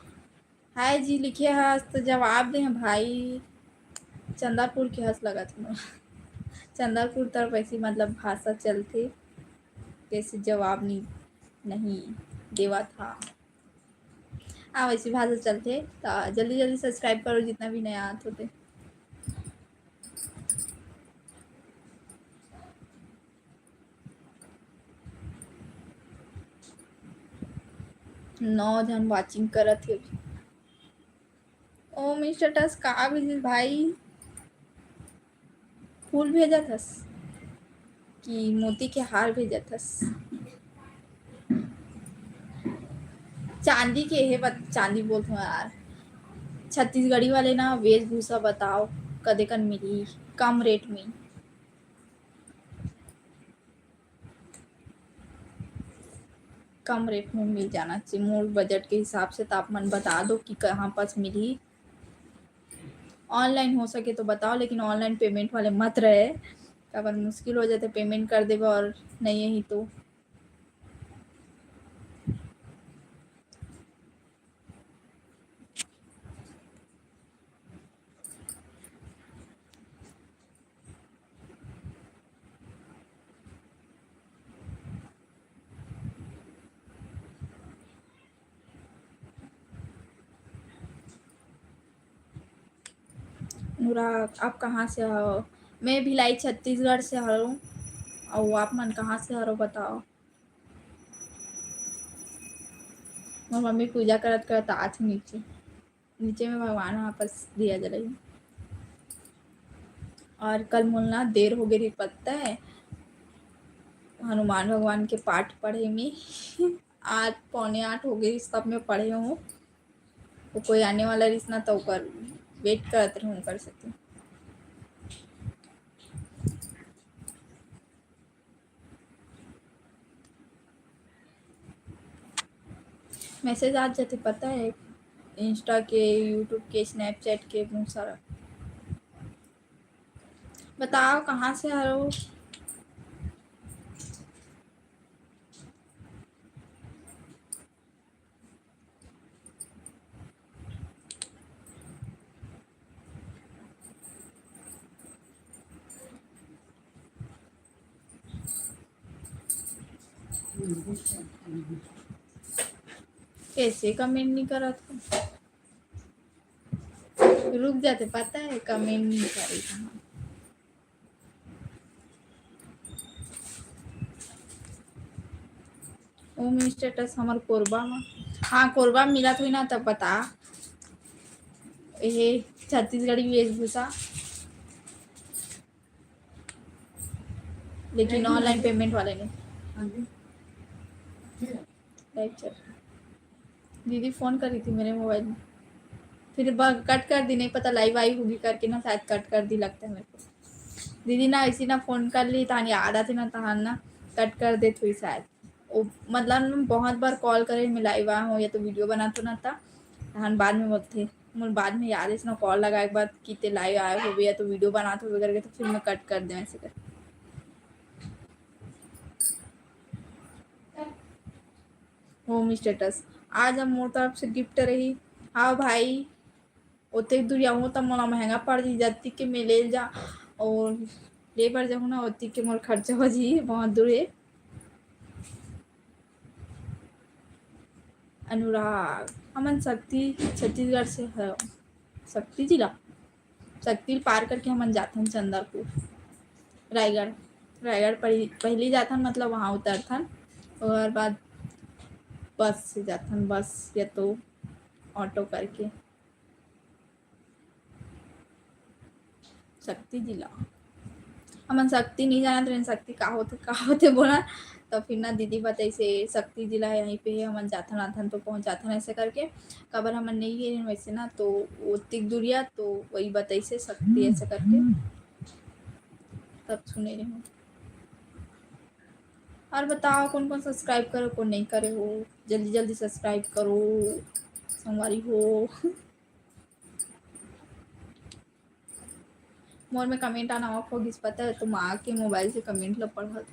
हाय जी लिखे हस तो जवाब दे हा भाई। चंदरपुर के हस लगत हे मोला। चंदरपुर तरफ ऐसी, मतलब, भाषा चलथे, कैसे जवाब नहीं, नहीं देवा था। हाँ, वैसी भाषा चलथे। तो जल्दी जल्दी सब्सक्राइब करो जितना भी नया आत होते। नौ जन वॉचिंग करत हे। ओम स्टेटस का भेजिस भाई? फूल भेजत हस कि मोती के हार भेजत हस? चांदी के हे, बत-, चांदी बोलत हूँ यार। छत्तीसगढ़ी वाले ना वेशभूषा बताओ, कदे कन मिलही कम रेट में? कम रेट में मिल जाना चाहिए मोर बजट के हिसाब से। तो आप मन बता दो कि कहाँ पास मिलही। ऑनलाइन हो सके तो बताओ, लेकिन ऑनलाइन पेमेंट वाले मत रहे, काबर मुश्किल हो जाते पेमेंट कर देवे और नहीं ही तो। अनुराग, आप कहाँ से हो? मैं भिलाई छत्तीसगढ़ से हूँ। और आप मन कहाँ से हरो बताओ? मोर मम्मी पूजा करत करत आत हे नीचे। नीचे में भगवान वापस दिया जलाई। और कल मोला ना देर हो गई रही, पता है, हनुमान भगवान के पाठ पढ़े में। आज पौने आठ हो गई, तब मैं पढ़े हूँ। तो कोई आने वाला रहिस ना, तो ओकर वेट करत रहूँ कर सकते। मैसेज आ जाते, पता है, इंस्टा के, यूट्यूब के, स्नैपचैट के, बहुत सारा। बताओ कहाँ से हरो? कैसे कमेंट नहीं करत हो? रुक जाते, पता है, कमेंट नहीं करे कहाँ। ओम स्टेटस हमर कोरबा में। हाँ, कोरबा में मिलत हुई ना, तब बता। ये छत्तीसगढ़ी वेशभूषा, लेकिन ऑनलाइन पेमेंट वाले नहीं। लाइव चल रहा। दीदी फोन करी थी मेरे मोबाइल में, फिर ब-, कट कर दी, नहीं पता लाइव आई होगी करके ना, शायद कट कर दी, लगता है मेरे को। दीदी ना ऐसी ना फोन कर ली, तहान याद आथे ना, तहान ना कट कर देत हुई शायद। ओ, मतलब, मैं बहुत बार कॉल करे में लाइव आए हो या तो वीडियो बनात हो ना, ता तहान बाद में बोलथे, मोर बाद में याद आइस ना, कॉल लगाए के बाद कि ते लाइव आए होबे या तो वीडियो बनात होबे करके, तो फिर मैं कट कर दे ऐसे कर। होम स्टेटस आज अब मोर तरफ से गिफ्ट रही। हाँ भाई, ओतेक दूर जाहूँ त मोला महंगा पड़ जी, जत्ती के मैं ले जा और ले बर जाहूँ ना, ओती के मोर खर्चा हो जी, बहुत दूर है। अनुराग, हमन शक्ति छत्तीसगढ़ से ह, शक्ति जिला, शक्ति पार करके हमन जाथन चंदरपुर, रायगढ़। रायगढ़ पहली, पहली जाथन, मतलब वहाँ उतरथन, और बाद बस से जाथन, बस या तो ऑटो करके। शक्ति जिला। हमन शक्ति नहीं जानत रहेन, शक्ति का होथे, का होथे बोला, तो फिर ना दीदी बताइसे शक्ति जिला है, यहीं पे है, हमन जाथन आथन तो पहुँच जाथन ऐसे करके। काबर हमन नहीं गए रहेन वैसे ना, तो ओतिक दूरिया, तो वही बताइसे शक्ति ऐसे करके, तब सुने रहे हूँ। और बताओ कौन कौन सब्सक्राइब करे, कौन नहीं करे हो, जल्दी जल्दी सब्सक्राइब करो संगवारी हो। मोर में कमेंट आना ऑफ हो गिस, पता है, तो माँ के मोबाइल से कमेंट ला पढ़त।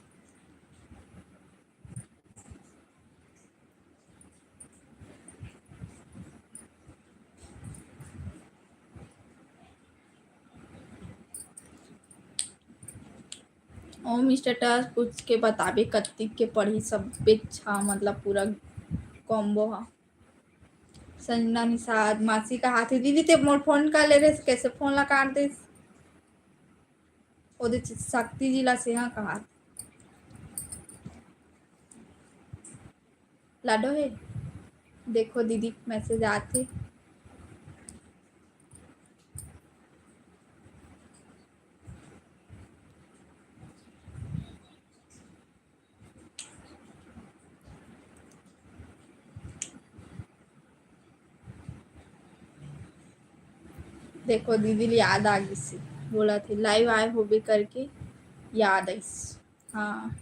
ओम स्टेटस पूछ के बताबे कत्तिक के पढ़ी, सबेच हा, मतलब पूरा कॉम्बो हा। संजना निषाद मासी कहाथे, दीदी ते मोर फोन कर ले रे, कैसे फोन ला काट देस? ओदे शक्ति जिला से हा कहाथे। लाडो हे, देखो दीदी मैसेज आथे। देखो दीदी ला याद आ गिस, बोला थे लाइव आए होबे करके याद आइस। हाँ,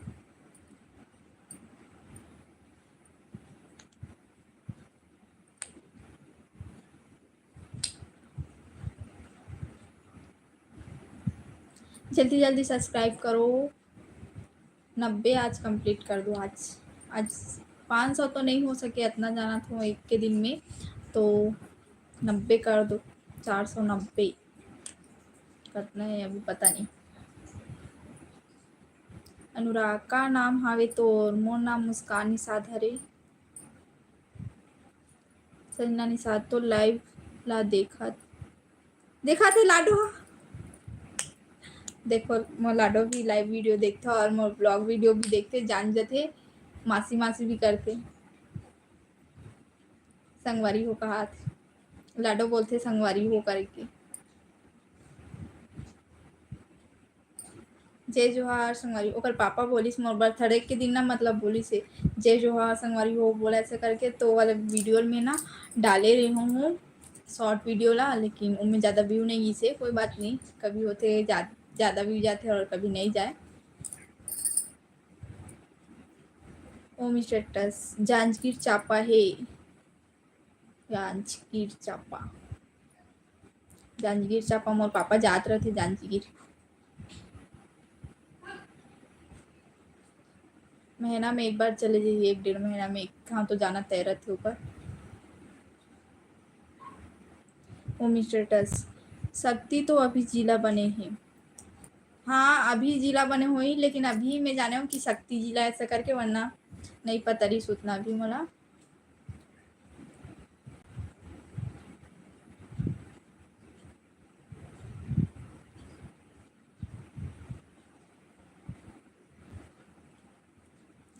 जल्दी जल्दी सब्सक्राइब करो। नब्बे आज कंप्लीट कर दो। आज, आज पाँच सौ तो नहीं हो सके, इतना जाना था एक के दिन में, तो नब्बे कर दो। चार सौ नब्बे कितना है अभी पता नहीं। अनुराग, का नाम हावे तोर? मोर नाम मुस्कान निषाद हरे। संजना निषाद तो लाइव ला देखत, देखत हे लाडो हा। देखो, मोर लाडो भी लाइव वीडियो देखथे और मोर ब्लॉग वीडियो भी देखथे, जान जथे, मासी मासी भी करथे। संगवारी हो कहात, लाडो बोलथे संगवारी हो करके। जय जोहार संगवारी, ओकर पापा बोलिस मोर बर्थडे के दिन ना, मतलब बोलिस हे, "जय जोहार संगवारी हो" बोला ऐसे करके, तो वाला वीडियो में ना डाले रहे हूँ शॉर्ट वीडियो ला, लेकिन उनमें ज़्यादा व्यू नहीं गिसे। कोई बात नहीं, कभी होथे जा-, ज़्यादा व्यू जाथे और कभी नहीं जाए। ओम स्टेटस, जांजगीर चांपा हे। जांजगीर चांपा, जांजगीर चांपा मोर पापा जात रहिथे जांजगीर। महीना में एक बार चले जाइए, एक डेढ़ महीना में एक घाव तो जाना तय रहिथे ऊपर। ओम स्टेटस, शक्ति तो अभी जिला बने हे। हाँ, अभी जिला बने होही, लेकिन अभी मैं जाने हूँ कि शक्ति जिला ऐसा करके, वरना नहीं पता रहिस उतना अभी मोला।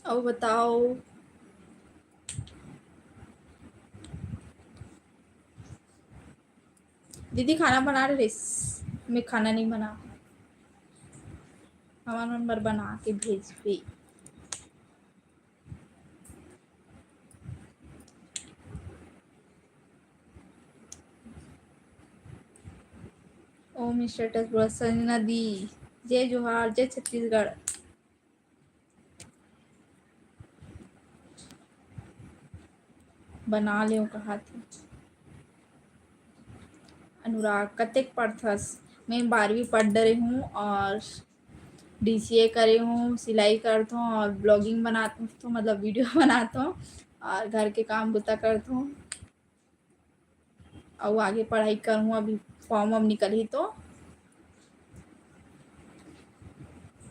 अउ बताओ। दीदी खाना बना रहिस, मैं खाना नहीं बना, हमर मन बर बना के भेजबे। ओम स्टेटस बोला, संजना दी, जय जोहार, जय छत्तीसगढ़। बना ले कहा थे। अनुराग, कतेक पढ़थस? मैं बारहवीं पढ़ डरे हूँ और डीसीए करे हूँ, सिलाई करथों और ब्लॉगिंग बनाथों, मतलब वीडियो बनाथों और घर के काम बुता करथों। अउ आगे पढ़ाई करहूँ, अभी फॉर्म अब निकलही तो।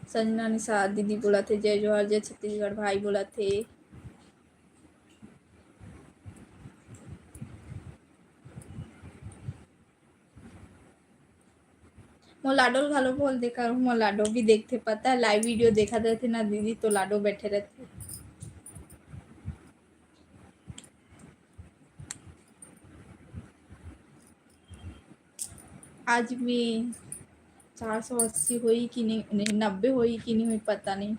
संजना निषाद दीदी बोलथे, "जय जोहार, जय छत्तीसगढ़ भाई" बोलथे। मोर लाडो ल घलो बोल दे कर, मोर लाडो भी देखथे, पता है, लाइव वीडियो देखत रहिथे ना दीदी, तो लाडो बैठे रहिथे। आज में चार सौ अस्सी होई कि नहीं, नहीं, नब्बे होई कि नहीं होई, पता नहीं।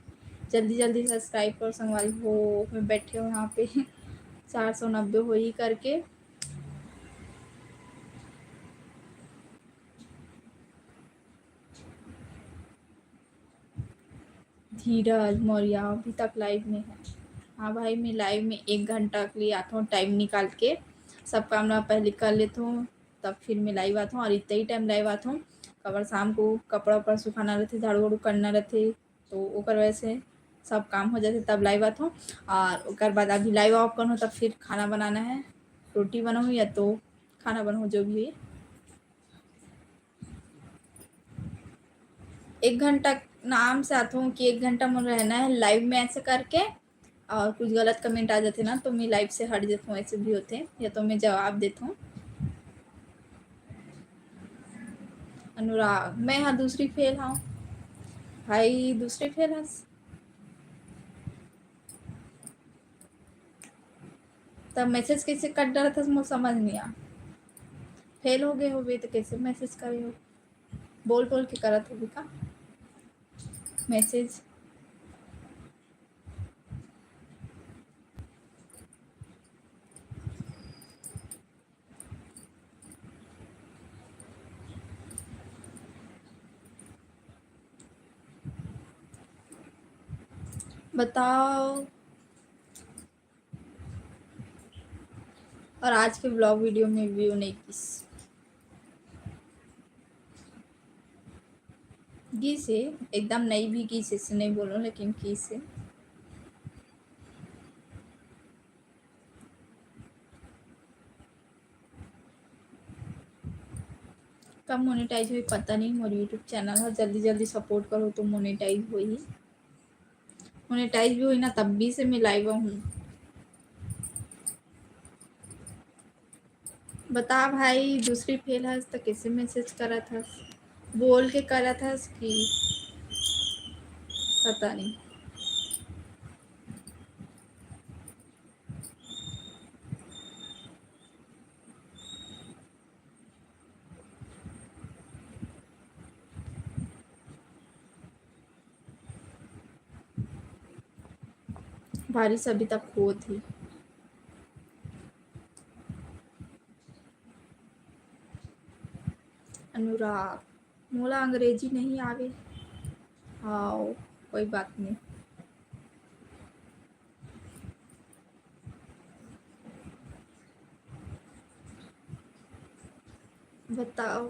जल्दी जल्दी सब्सक्राइब करो संगवारी हो, मैं बैठे हूँ यहाँ पे चार सौ नब्बे होई करके। धीरज मौर्य अभी तक लाइव में है। हाँ भाई, मैं लाइव में एक घंटा के लिए आता हूँ, टाइम निकाल के सब काम ला पहले कर लेता हूँ, तब फिर मैं लाइव आता हूँ। और इतना ही टाइम लाइव आता हूँ, काबर शाम को कपड़ा उपड़ा सुखाना रहथे, झाड़ू वाड़ू करना रहथे, तो ओकर वजह से सब काम हो जाथे, तब लाइव आता हूँ। और ओकर बाद अभी लाइव ऑफ करहूँ, तब फिर खाना बनाना है, रोटी बनाऊँ या तो खाना बनाऊँ, जो भी है। एक घंटा नाम से आथों कि एक घंटा मन रहना है लाइव में ऐसे करके, और कुछ गलत कमेंट आ जाथे ना, तो मैं लाइव से हट जाथों, ऐसे भी होथे, या तो मैं जवाब देथों। अनुराग, मैं हा दूसरी फेल हूँ। भाई, दूसरी फेल हस? तब मैसेज कैसे कट डालत हस, मोर समझ नहीं आ। फेल हो गए होबे तो कैसे मैसेज करे हो? बोल बोल के करत होबे का मैसेज? बताओ। और आज के ब्लॉग वीडियो में व्यू नहीं किस गिस हे, एकदम नई भी गिस हे, ऐसे नहीं बोलो, लेकिन गिस हे। कब मोनेटाइज होई पता नहीं, मोर YouTube चैनल ह, जल्दी जल्दी सपोर्ट करो तो मोनेटाइज होई। मोनेटाइज भी होई ना, तब भी से मैं लाइव हूँ। बता भाई, दूसरी फेल हस त कैसे मैसेज करत हस? बोल के करत हस कि पता नहीं। बारिश अभी तक होत हे। अनुराग, मोला अंग्रेजी नहीं आवे। हाँ, कोई बात नहीं। बताओ।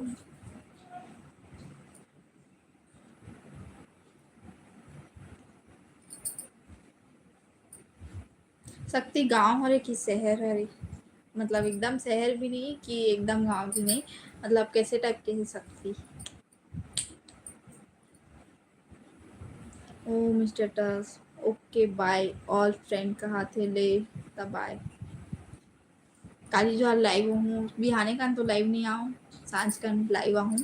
शक्ति गांव हरे कि शहर हरे? मतलब एकदम शहर भी नहीं कि एकदम गांव भी नहीं, मतलब कैसे टाइप के है शक्ति? ओ मिस्टर टस, ओके बाय ऑल फ्रेंड कहा थे ले, तब बाय। काली जो लाइव हूँ, बिहाने का तो लाइव नहीं आऊँ, सांझ का लाइव आहूँ।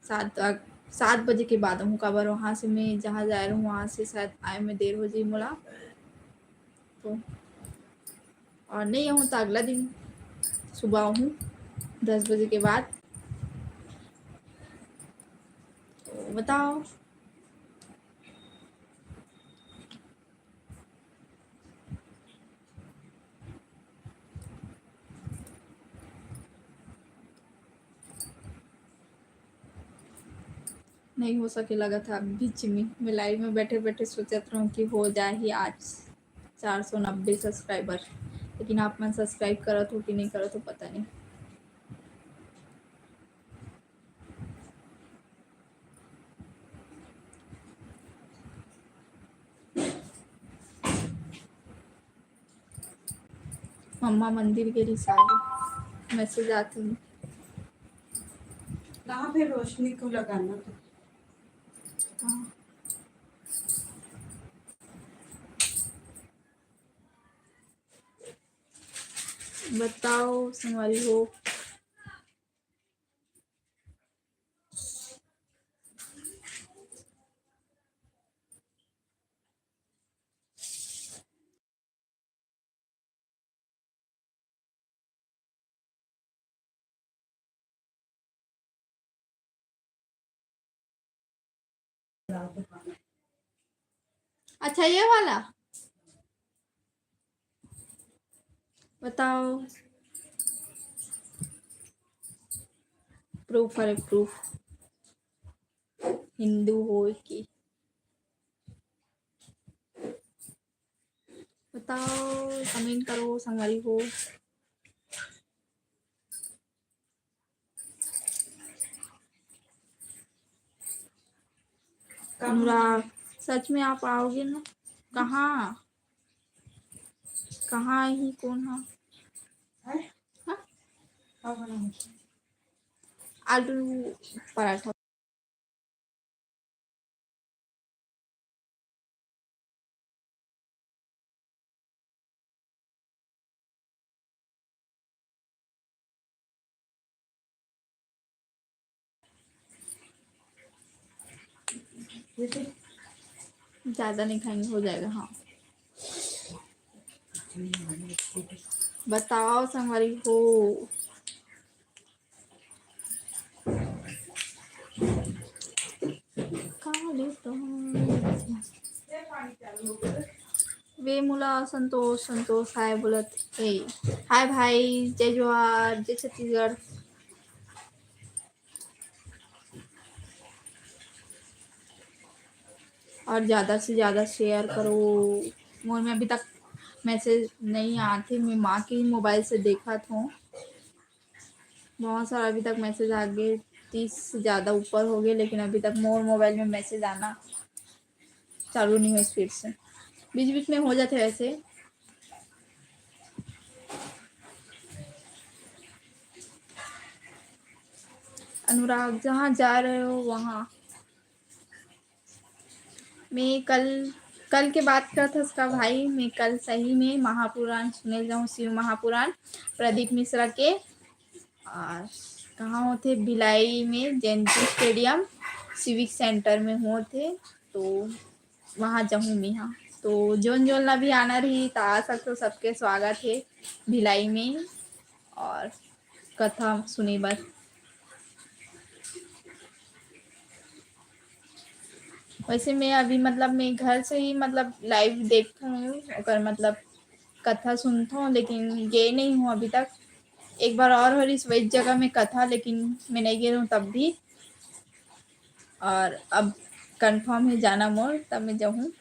सात, सात बजे के बाद आहूँ, काबर वहाँ से मैं जहाँ जाए रहूँ, वहाँ से शायद आए में देर हो जाए मोला। तो और नहीं आहूँ तो अगला दिन सुबह आहूँ दस बजे के बाद। तो बताओ। नहीं हो सके लगत हे। बीच में मैं लाइव में बैठे बैठे सोचत रहूँ कि हो जाही आज चार सौ नब्बे सब्सक्राइबर, लेकिन आप मन सब्सक्राइब करत हो कि नहीं करत हो, पता नहीं। मम्मा मंदिर गे रिहिस, आगे मैसेज आत हे। कहाँ पे रोशनी को लगाना था? हाँ। बताओ संगवारी हो। अच्छा, ये वाला बताओ। प्रूफ है, प्रूफ। हिंदू हो कि बताओ, कमेंट करो संगवारी हो। अनुराग, सच में आप आओगे ना? कहाँ, कहाँ ही, कौन हा? हैं? हाँ? का बनाना? आलू पराठा। ज़्यादा नहीं खाएंगे, हो जाएगा। हाँ, बताओ संगवारी हो। वे मोला संतोष, संतोष हाय बोलत हे। हाय भाई, जय जोहार, जय छत्तीसगढ़। और ज़्यादा से ज़्यादा शेयर करो। मोर में अभी तक मैसेज नहीं आत हे, मैं माँ के ही मोबाइल से देखत हूँ। बहुत सारा अभी तक मैसेज आ गए, तीस से ज़्यादा ऊपर हो गए, लेकिन अभी तक मोर मोबाइल में मैसेज आना चालू नहीं हुआ स्पीड से। बीच बीच में हो जाते वैसे। अनुराग, जहाँ जा रहे हो वहाँ। मैं कल, कल के बात करत हस का भाई, मैं कल सही में महापुराण सुने जाऊँ, शिव महापुराण प्रदीप मिश्रा के। और कहाँ होथे? भिलाई में जयंती स्टेडियम सिविक सेंटर में होथे, तो वहाँ जाहूँ मैं। हाँ, तो जोन जोन ला भी आना रही, तो आ सकते हो, सबके स्वागत है भिलाई में। और कथा सुने बर। वैसे मैं अभी, मतलब, मैं घर से ही, मतलब, लाइव देखत हूँ, ओकर, मतलब, कथा सुनत हूँ, लेकिन गे नहीं हूँ अभी तक। एक बार और हो रही वही जगह में कथा, लेकिन मैं नहीं गे रहूँ तब भी। और अब कंफर्म है जाना मोर, तब मैं जाऊँ।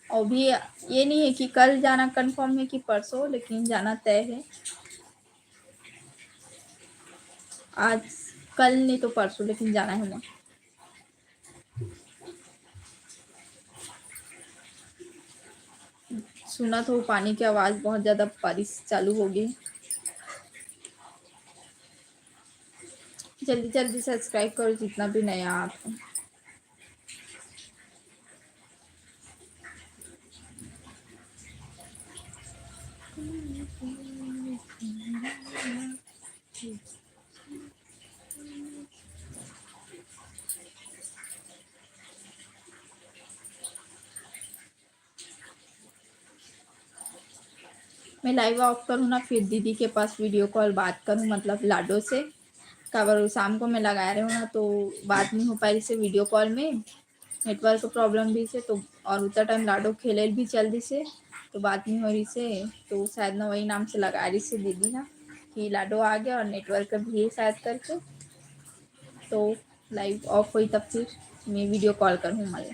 अभी ये नहीं है कि कल जाना कंफर्म है कि परसों, लेकिन जाना तय है। आज, कल नहीं तो परसों, लेकिन जाना है मोर। सुनत हो पानी के आवाज, बहुत ज्यादा बारिश चालू हो गई। जल्दी जल्दी सब्सक्राइब करो जितना भी नया आप हो। मैं लाइव ऑफ करूँ ना, फिर दीदी के पास वीडियो कॉल बात करूँ, मतलब लाडो से। काबर शाम को मैं लगाए रहे हूँ ना, तो बात नहीं हो पाई से वीडियो कॉल में, नेटवर्क प्रॉब्लम भी से, तो और उतना टाइम लाडो खेले भी चल दी से, तो बात नहीं हो रही से, तो शायद ना वही नाम से लगा रही से दीदी ना कि लाडो आ गया और नेटवर्क भी है शायद करके। तो लाइव ऑफ होई तब फिर मैं वीडियो कॉल करहूँ मला।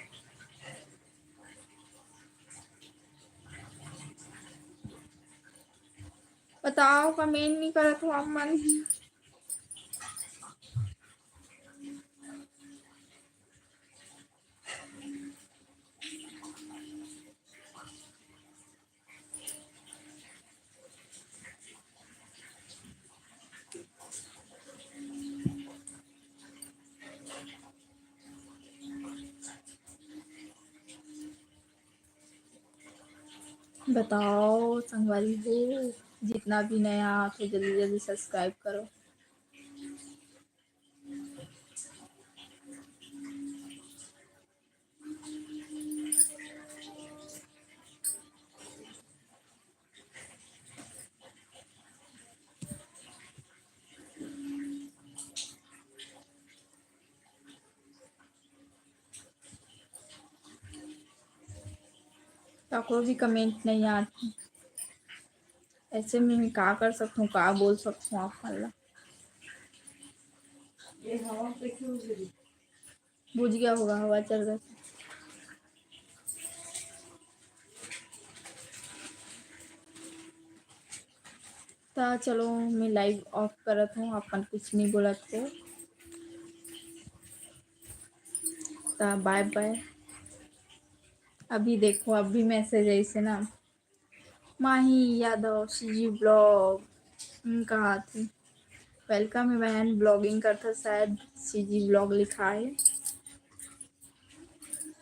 बताओ, कमेंट नहीं करत हो आप मन। बताओ संगवारी हो, जितना भी नया आके जल्दी जल्दी सब्सक्राइब करो। काकरो भी कमेंट नहीं आत। ऐसे में मैं का कर सकता हूँ, का बोल सकता हूँ आप मन ला? बुझ गया होगा, हवा चल रहा है। तो चलो, मैं लाइव ऑफ करत हूँ, अपन कुछ नहीं बोलत हो। तो बाय बाय। अभी देखो, अभी मैसेज ऐसे ना, माही यादव सीजी ब्लॉग कहा थी। वेलकम है बहन, ब्लॉगिंग करता शायद सीजी ब्लॉग लिखा है।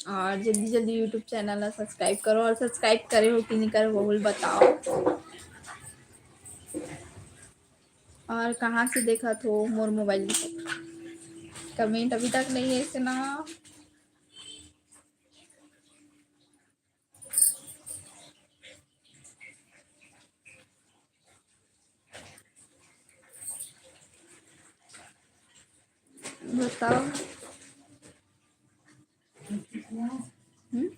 और जल्दी जल्दी यूट्यूब चैनल ला सब्सक्राइब करो, और सब्सक्राइब करे हो कि नहीं करे, वो भी बताओ। और कहाँ से देखा थो मोर मोबाइल? कमेंट अभी तक नहीं है इतना। बताओ। हम्म?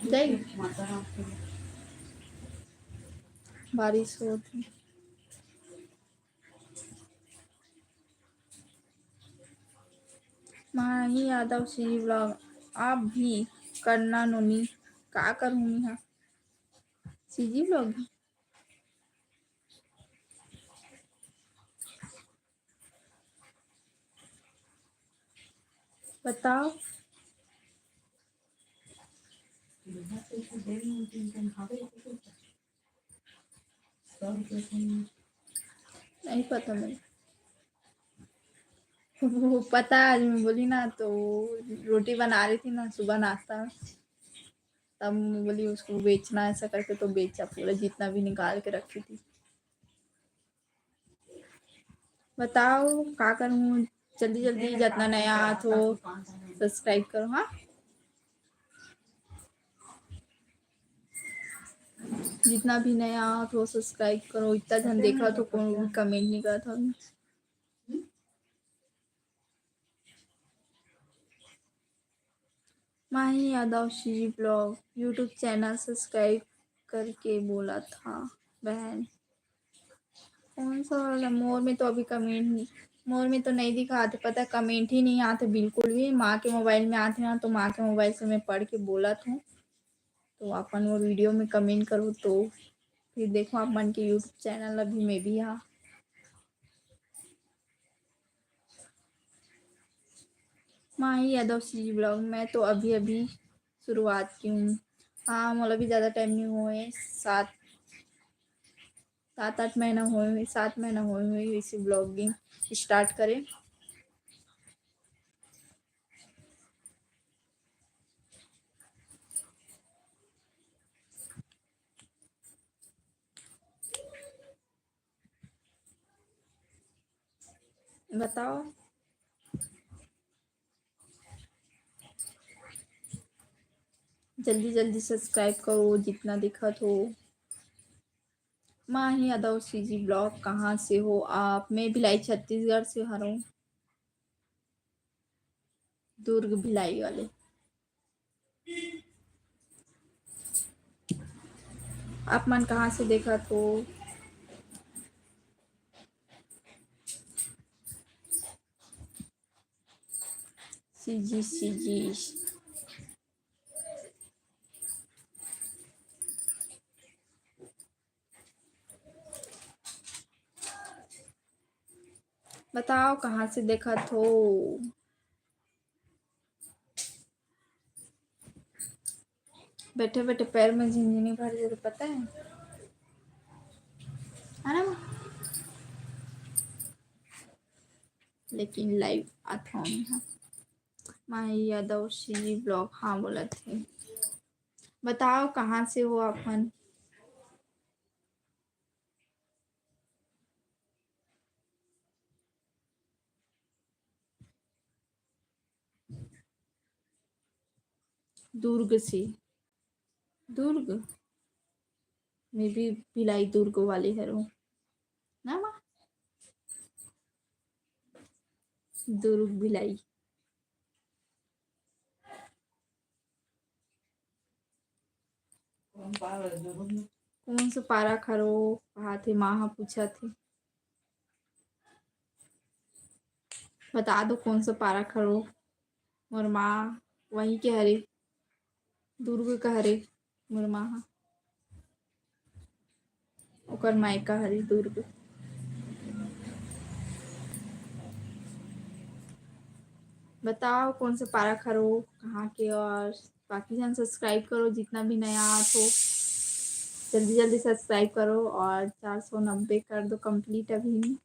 जाई? बारिश होत हे। माही यादव सीजी ब्लॉग, आप भी करना नोनी, का करूँ मैं हा? CG blog. बताओ। नहीं पता मैं। वो पता, आज मैं बोली ना, तो रोटी बना रही थी ना सुबह नाश्ता में, तब मैं बोली उसको बेचना ऐसा करके, तो बेचा पूरा, जितना भी निकाल के रखी थी। बताओ का करूँ, जल्दी जल्दी, जितना नया आत हो सब्सक्राइब करो। हाँ, जितना भी नया आत हो सब्सक्राइब करो। इतना झन देखा तो कोनो भी कमेंट नहीं करत हो। Mahi Yadav CG blog YouTube channel subscribe करके बोला था बहन। कौन सा वाला? मोर में तो अभी कमेंट नहीं, मोर में तो नहीं दिखाते, पता कमेंट ही नहीं आते बिल्कुल भी। माँ के मोबाइल में आते ना, तो माँ के मोबाइल से मैं पढ़ के बोलत हूँ। तो अपन वो वीडियो में कमेंट करो तो फिर देखो आप मन के यूट्यूब चैनल अभी में भी हा। माही यादव सीजी ब्लॉग, मैं तो अभी अभी शुरुआत की हूँ। हाँ, मोला भी ज़्यादा टाइम नहीं हुए, सात सात आठ महीना हुए हुए, सात महीना हुए हुए इसी ब्लॉगिंग स्टार्ट करे। बताओ, जल्दी जल्दी सब्सक्राइब करो जितना दिखत हो। माही यादव सीजी ब्लॉग, कहाँ से हो आप? मैं भिलाई छत्तीसगढ़ से हरऊँ, दुर्ग भिलाई वाले। आप मन कहाँ से देखत हो? CG, CG. बताओ, कहाँ से देखत हो? बैठे बैठे पैर में झिनझिनी भर जाथे, पता है, है ना? लेकिन live आत हूँ मैं। माही यादव, सीजी vlog, हाँ बोलत हे। बताओ, कहाँ से हो आप मन? दुर्ग से। दुर्ग? मैं भी भिलाई दुर्ग वाली हरव ना माँ। दुर्ग भिलाई। कौन से पारा खरो कहाथे, माँ ह पूछत हे। बता दो कौन सा पारा खरो। मोर माँ वहीं के हरे, दुर्ग के हरे मोर माँ ह। ओकर मायका हरे दुर्ग। बताओ कौन से पारा खरो, कहाँ के, और बाकी जन subscribe करो, जितना भी नया आत हो जल्दी जल्दी subscribe करो और चार सौ नब्बे कर दो complete अभी।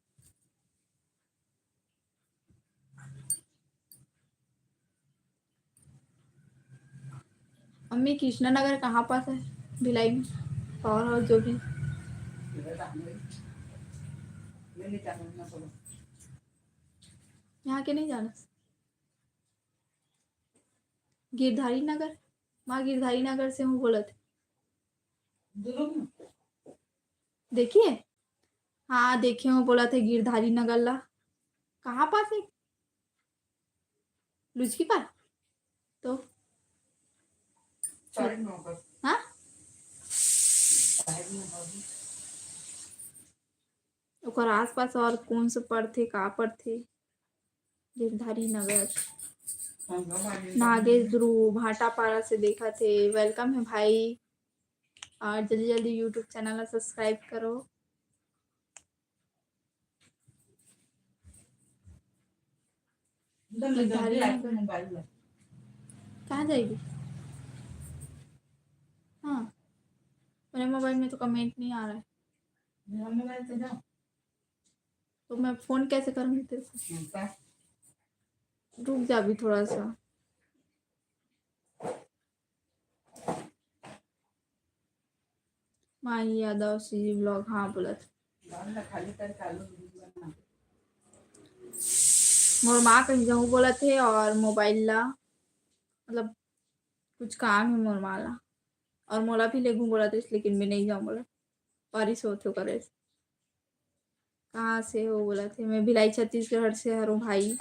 मम्मी, कृष्णा नगर कहाँ पास है? भिलाई में पावर हाउस जो भी। यहाँ के नहीं जाना। गिरधारी नगर, माँ गिरधारी नगर से हूँ बोलत। देखिए, हाँ देखे हूँ, बोलत हे गिरधारी नगर ला। कहाँ पास है? लुचकी पार। तो हाँ, ओकर आसपास और कौन से पड़थे, का पड़थे? गिरधारी नगर। नागेश ध्रुव भाटापारा से देखत हे, welcome है भाई। और जल्दी जल्दी YouTube channel ला subscribe करो। गिरधारी नगर। कहाँ जाएगी? हाँ, मेरे मोबाइल में तो comment नहीं आ रहा है। तो मैं फोन कैसे करूँगी तेरे को? रुक जा अभी थोड़ा सा। माही यादव सीजी vlog, हाँ बोलत। मोर माँ कहीं जाऊँ बोलत हे और मोबाइल ला, मतलब कुछ काम है मोर माँ ला, और मोला भी लेगू बोलत हे, लेकिन मैं नहीं जाऊँ बोलत, बारिश होत हो करे। कहाँ से हो बोलत हे? मैं भिलाई छत्तीसगढ़ से हरव भाई।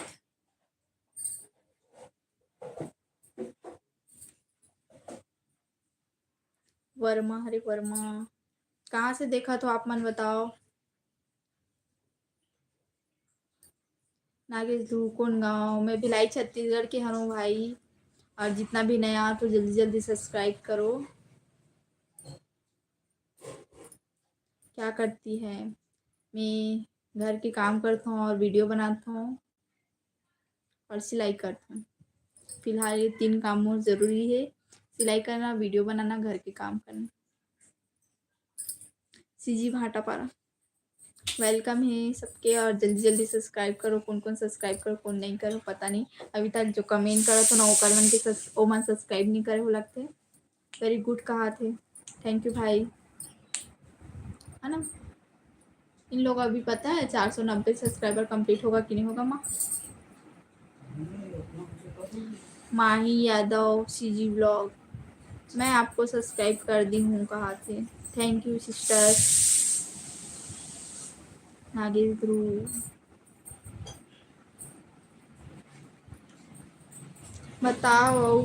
वर्मा, हरे वर्मा, कहाँ से देखत हो आप मन बताओ? नागेश ध्रुव, कौन गाँव? मैं भिलाई छत्तीसगढ़ के हरव भाई, और जितना भी नया हो तो जल्दी जल्दी subscribe करो। क्या करती है? मैं घर के काम करत हूँ और video बनात हूँ और सिलाई करत हूँ। फिलहाल ये तीन काम मोर जरूरी है, सिलाई करना, video बनाना, घर के काम करना। सीजी भाटापारा, welcome है सबके, और जल्दी जल्दी subscribe करो। कौन कौन subscribe करो, कौन नहीं करो, पता नहीं। अभी तक जो comment करत हो ना, ओकर मन के सस-, ओमन subscribe नहीं करे हो लगथे। Very good कहा थे, thank you भाई, है ना। इन लोग अभी पता है चार सौ नब्बे subscriber complete होगा कि नहीं होगा माँ? माही यादव सीजी vlog, मैं आपको subscribe कर दी हूँ कहा थे, thank you sister। नागेश ध्रुव, बताओ,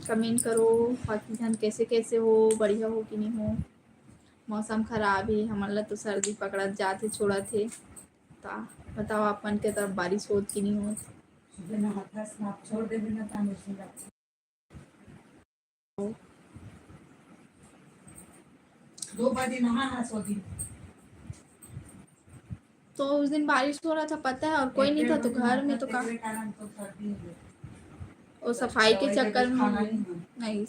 comment करो, बाकी झन कैसे कैसे हो, बढ़िया हो कि नहीं हो। मौसम खराब है, हमन ला तो सर्दी पकड़त जात हे, छोड़त हे। ता बताओ, आप मन के तरफ बारिश होत कि नहीं होत? बिना हाथ से आप छोड़ दे, बिना ताने से। दो बजे नहा है सो दिन। तो उस दिन बारिश हो रहा था, पता है, और कोई नहीं था, तो घर में तो का, वो सफाई के चक्कर में नहीं,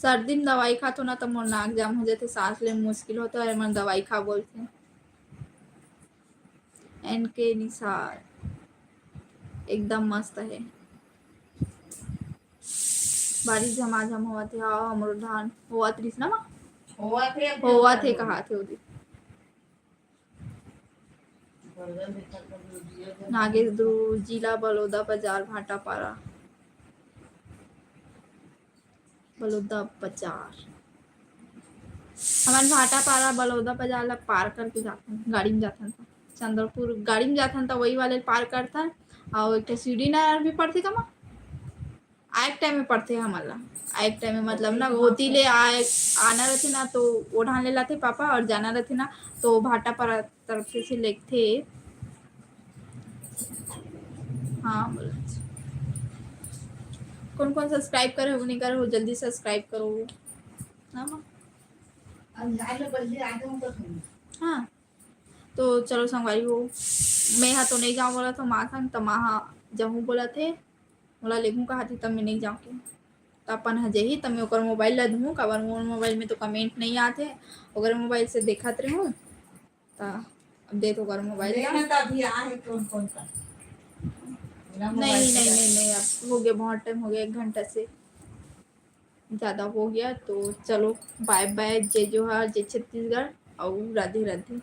सर्दी में दवाई खाथों ना, तो मोर नाक जाम हो जाथे, सांस ले मुश्किल होथे, और एमन दवाई खा बोलथे। एन के निसार एकदम मस्त हे। बारिश झमाझम होवत हे। हाँ, हमरो धान होवत रिहिस ना माँ? होवत हे, होवत हे, कहाथे ओदी। नागेश ध्रुव, जिला बलौदा बाजार, भाटापारा। बलौदा बाजार। हमन भाटापारा बलौदा बाजार ला पार करके जाथन, गाड़ी में जाथन त चंद्रपुर गाड़ी में जाथन त वही वाले पार करथन। और एक ठो सीढ़ी नहर भी पड़थे का माँ? आए के टाइम में पड़थे हमन ला। आए के टाइम में मतलब ना, ओती ले आए, आना रहथे ना तो वो ढान ले लाथे पापा, और जाना रहथे ना तो भाटापारा तरफ से लेगथे। हाँ बोला। कौन कौन सब्सक्राइब करे हो, नहीं करे हो, जल्दी सब्सक्राइब करो। हाँ माँ? हाँ, तो चलो संगवारी हो, मैं हा तो नहीं जाऊँ बोला तो माँ संग, त माँ हा जाऊँ बोला थे, मोला लेगू कहा थे, तब मैं नहीं जाऊँ के। त अपन हा जही, तब मैं ओकर मोबाइल ला दूँ, काबर मोर मोबाइल में तो कमेंट नहीं आते, ओकर मोबाइल से देखत रहूँ। त अब दे तो ओकर मोबाइल ला। लेना त अभी आ है कौन कौन सा? नहीं, नहीं, नहीं, नहीं, अब हो गया, बहुत टाइम हो गया, एक घंटा से ज़्यादा हो गया। तो चलो, बाय बाय, जय जोहार, जय छत्तीसगढ़, और राधे राधे।